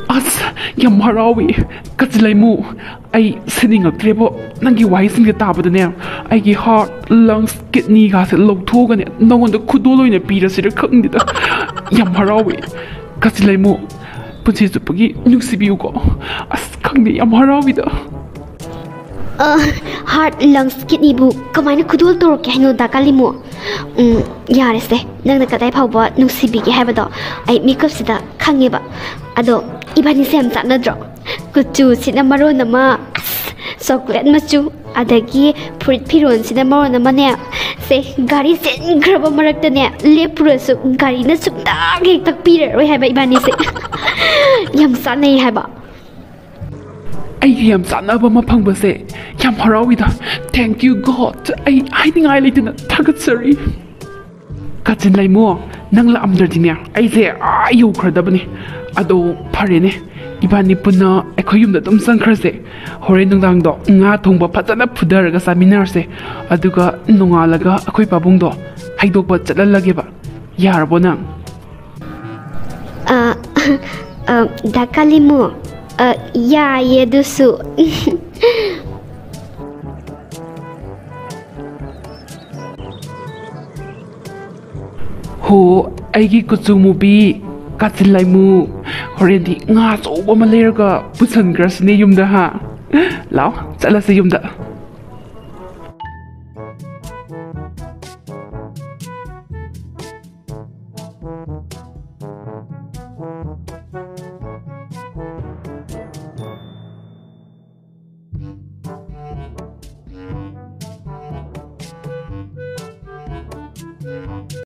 ꯑꯁ, ꯌꯥꯝ ꯍꯔꯥꯎꯏ ꯀꯥꯆꯤꯟ ꯂꯩꯃꯨ꯫ ꯑꯩ ꯁꯤꯅꯤꯡꯉꯛꯇ꯭ꯔꯦꯕꯣ꯫ ꯅꯪꯒꯤ ꯋꯥꯍꯩꯁꯤꯡꯁꯦ ꯇꯥꯕꯗꯅꯦ, ꯑꯩꯒꯤ heart, lungs, kidney ꯒꯥꯁꯦ ꯂꯧꯊꯣꯛꯑꯒꯅꯦ ꯅꯉꯣꯟꯗ ꯈꯨꯗꯣꯜ ꯑꯣꯏꯅ ꯄꯤꯔꯁꯤꯔ ꯈꯪꯗꯦꯗ꯫ ꯌꯥꯝ ꯍꯔꯥꯎꯏ ꯀꯥꯆꯤꯟ ꯂꯩꯃꯨ꯫ ꯄꯨꯟꯁꯤ ꯆꯨꯞꯄꯒꯤ ꯅꯨꯡꯁꯤꯕꯤꯌꯨꯀꯣ꯫ ꯑꯁ, ꯈꯪꯗꯦ, ꯌꯥꯝ ꯍꯔꯥꯎꯏꯗ꯫ ꯑ, heart, lungs, kidney ꯕꯨ ꯀꯃꯥꯏꯅ ꯈꯨꯗꯣꯜ ꯇꯧꯔꯛꯀꯦ ꯍꯥꯏꯅꯣ, ꯗꯥ ꯀꯥꯂꯤꯃꯨ? ꯎꯝ, ꯌꯥꯔꯦꯁꯦ, ꯅꯪꯅ ꯀꯗꯥꯏ ꯐꯥꯎꯕ ꯅꯨꯡꯁꯤꯕꯤꯒꯦ ꯍꯥꯏꯕꯗꯣ ꯑꯩ ꯃꯤꯀꯞꯁꯤꯗ ꯈꯪꯉꯦꯕ꯫ ꯑꯗꯣ ꯏꯕꯥꯅꯤꯁꯦ ꯌꯥꯝ ꯆꯥꯟꯅꯗ꯭ꯔꯣ? ꯀꯨꯆꯨꯁꯤꯅ ꯃꯔꯣꯟ ꯑꯃ, ꯑꯁ, ꯆꯣꯀ꯭ꯂꯦꯠ ꯃꯆꯨ, ꯑꯗꯒꯤ ꯐꯨꯔꯤꯠ ꯐꯤꯔꯣꯟꯁꯤꯅ ꯃꯔꯣꯟ ꯑꯃꯅꯦ꯫ ꯁꯦ, ꯒꯥꯔꯤ ꯆꯦꯟꯈ꯭ꯔꯕ ꯃꯔꯛꯇꯅꯦ, ꯂꯦꯞꯄꯨꯔꯁꯨ ꯒꯥꯔꯤꯅ ꯁꯨꯡꯇꯥꯛ ꯍꯦꯛ ꯇꯛꯄꯤꯔꯔꯣꯏ ꯍꯥꯏꯕ ꯏꯕꯥꯅꯤꯁꯦ꯫ ꯌꯥꯝ ꯆꯥꯟꯅꯩ ꯍꯥꯏꯕ꯫ ꯑꯩꯒ ꯌꯥꯝ ꯆꯥꯟꯅꯕ ꯑꯃ ꯐꯪꯕꯁꯦ ꯌꯥꯝ ꯍꯔꯥꯎꯏꯗ꯫ Thank you God, ꯑꯩ ꯍꯥꯏꯅꯤꯡꯉꯥꯏ ꯂꯩꯇꯅ ꯊꯥꯒꯠꯆꯔꯤ꯫ ꯀꯥꯆꯤꯟ ꯂꯩꯃꯣ, ꯅꯪ ꯂꯥꯛꯑꯝꯗ꯭ꯔꯗꯤꯅꯦ, ꯑꯩꯁꯦ ꯑꯥ ꯌꯧꯈ꯭ꯔꯗꯕꯅꯤ꯫ ꯑꯗꯣ ꯐꯔꯦꯅꯦ, ꯏꯕꯥꯅꯤ ꯄꯨꯟꯅ ꯑꯩꯈꯣꯏ ꯌꯨꯝꯗ ꯑꯗꯨꯝ ꯆꯪꯈ꯭ꯔꯁꯦ꯫ ꯍꯣꯔꯦꯟ ꯅꯨꯡꯗꯥꯡꯗꯣ ꯉꯥ ꯊꯣꯡꯕ ꯐꯖꯅ ꯐꯨꯊꯔꯒ ꯆꯥꯃꯤꯟꯅꯔꯁꯦ꯫ ꯑꯗꯨꯒ ꯅꯣꯡꯉꯥꯜꯂꯒ ꯑꯩꯈꯣꯏ ꯄꯥꯕꯨꯡꯗꯣ ꯍꯩꯗꯣꯛꯄ ꯆꯠꯍꯜꯂꯒꯦꯕ꯫ ꯌꯥꯔꯕꯣ ꯅꯪ? ꯑ, ꯑ, ꯗꯥ ꯀꯥꯂꯤꯃꯣ, ꯑ, ꯌꯥꯏꯌꯦ ꯑꯗꯨꯁꯨ꯫ ꯍꯣ, ꯑꯩꯒꯤ ꯀꯨꯆꯨ ꯃꯨꯕꯤ, ꯀꯥꯆꯤꯟ ꯂꯥꯏꯃꯨ, ꯍꯣꯔꯦꯟꯗꯤ ꯉꯥ ꯑꯆꯧꯕ ꯑꯃ ꯂꯩꯔꯒ ꯄꯨꯁꯟꯈ꯭ꯔꯁꯤꯅꯦ ꯌꯨꯝꯗ, ꯍꯥ? ꯂꯥꯛꯑꯣ, ꯆꯠꯂꯁꯤ ꯌꯨꯝꯗ꯫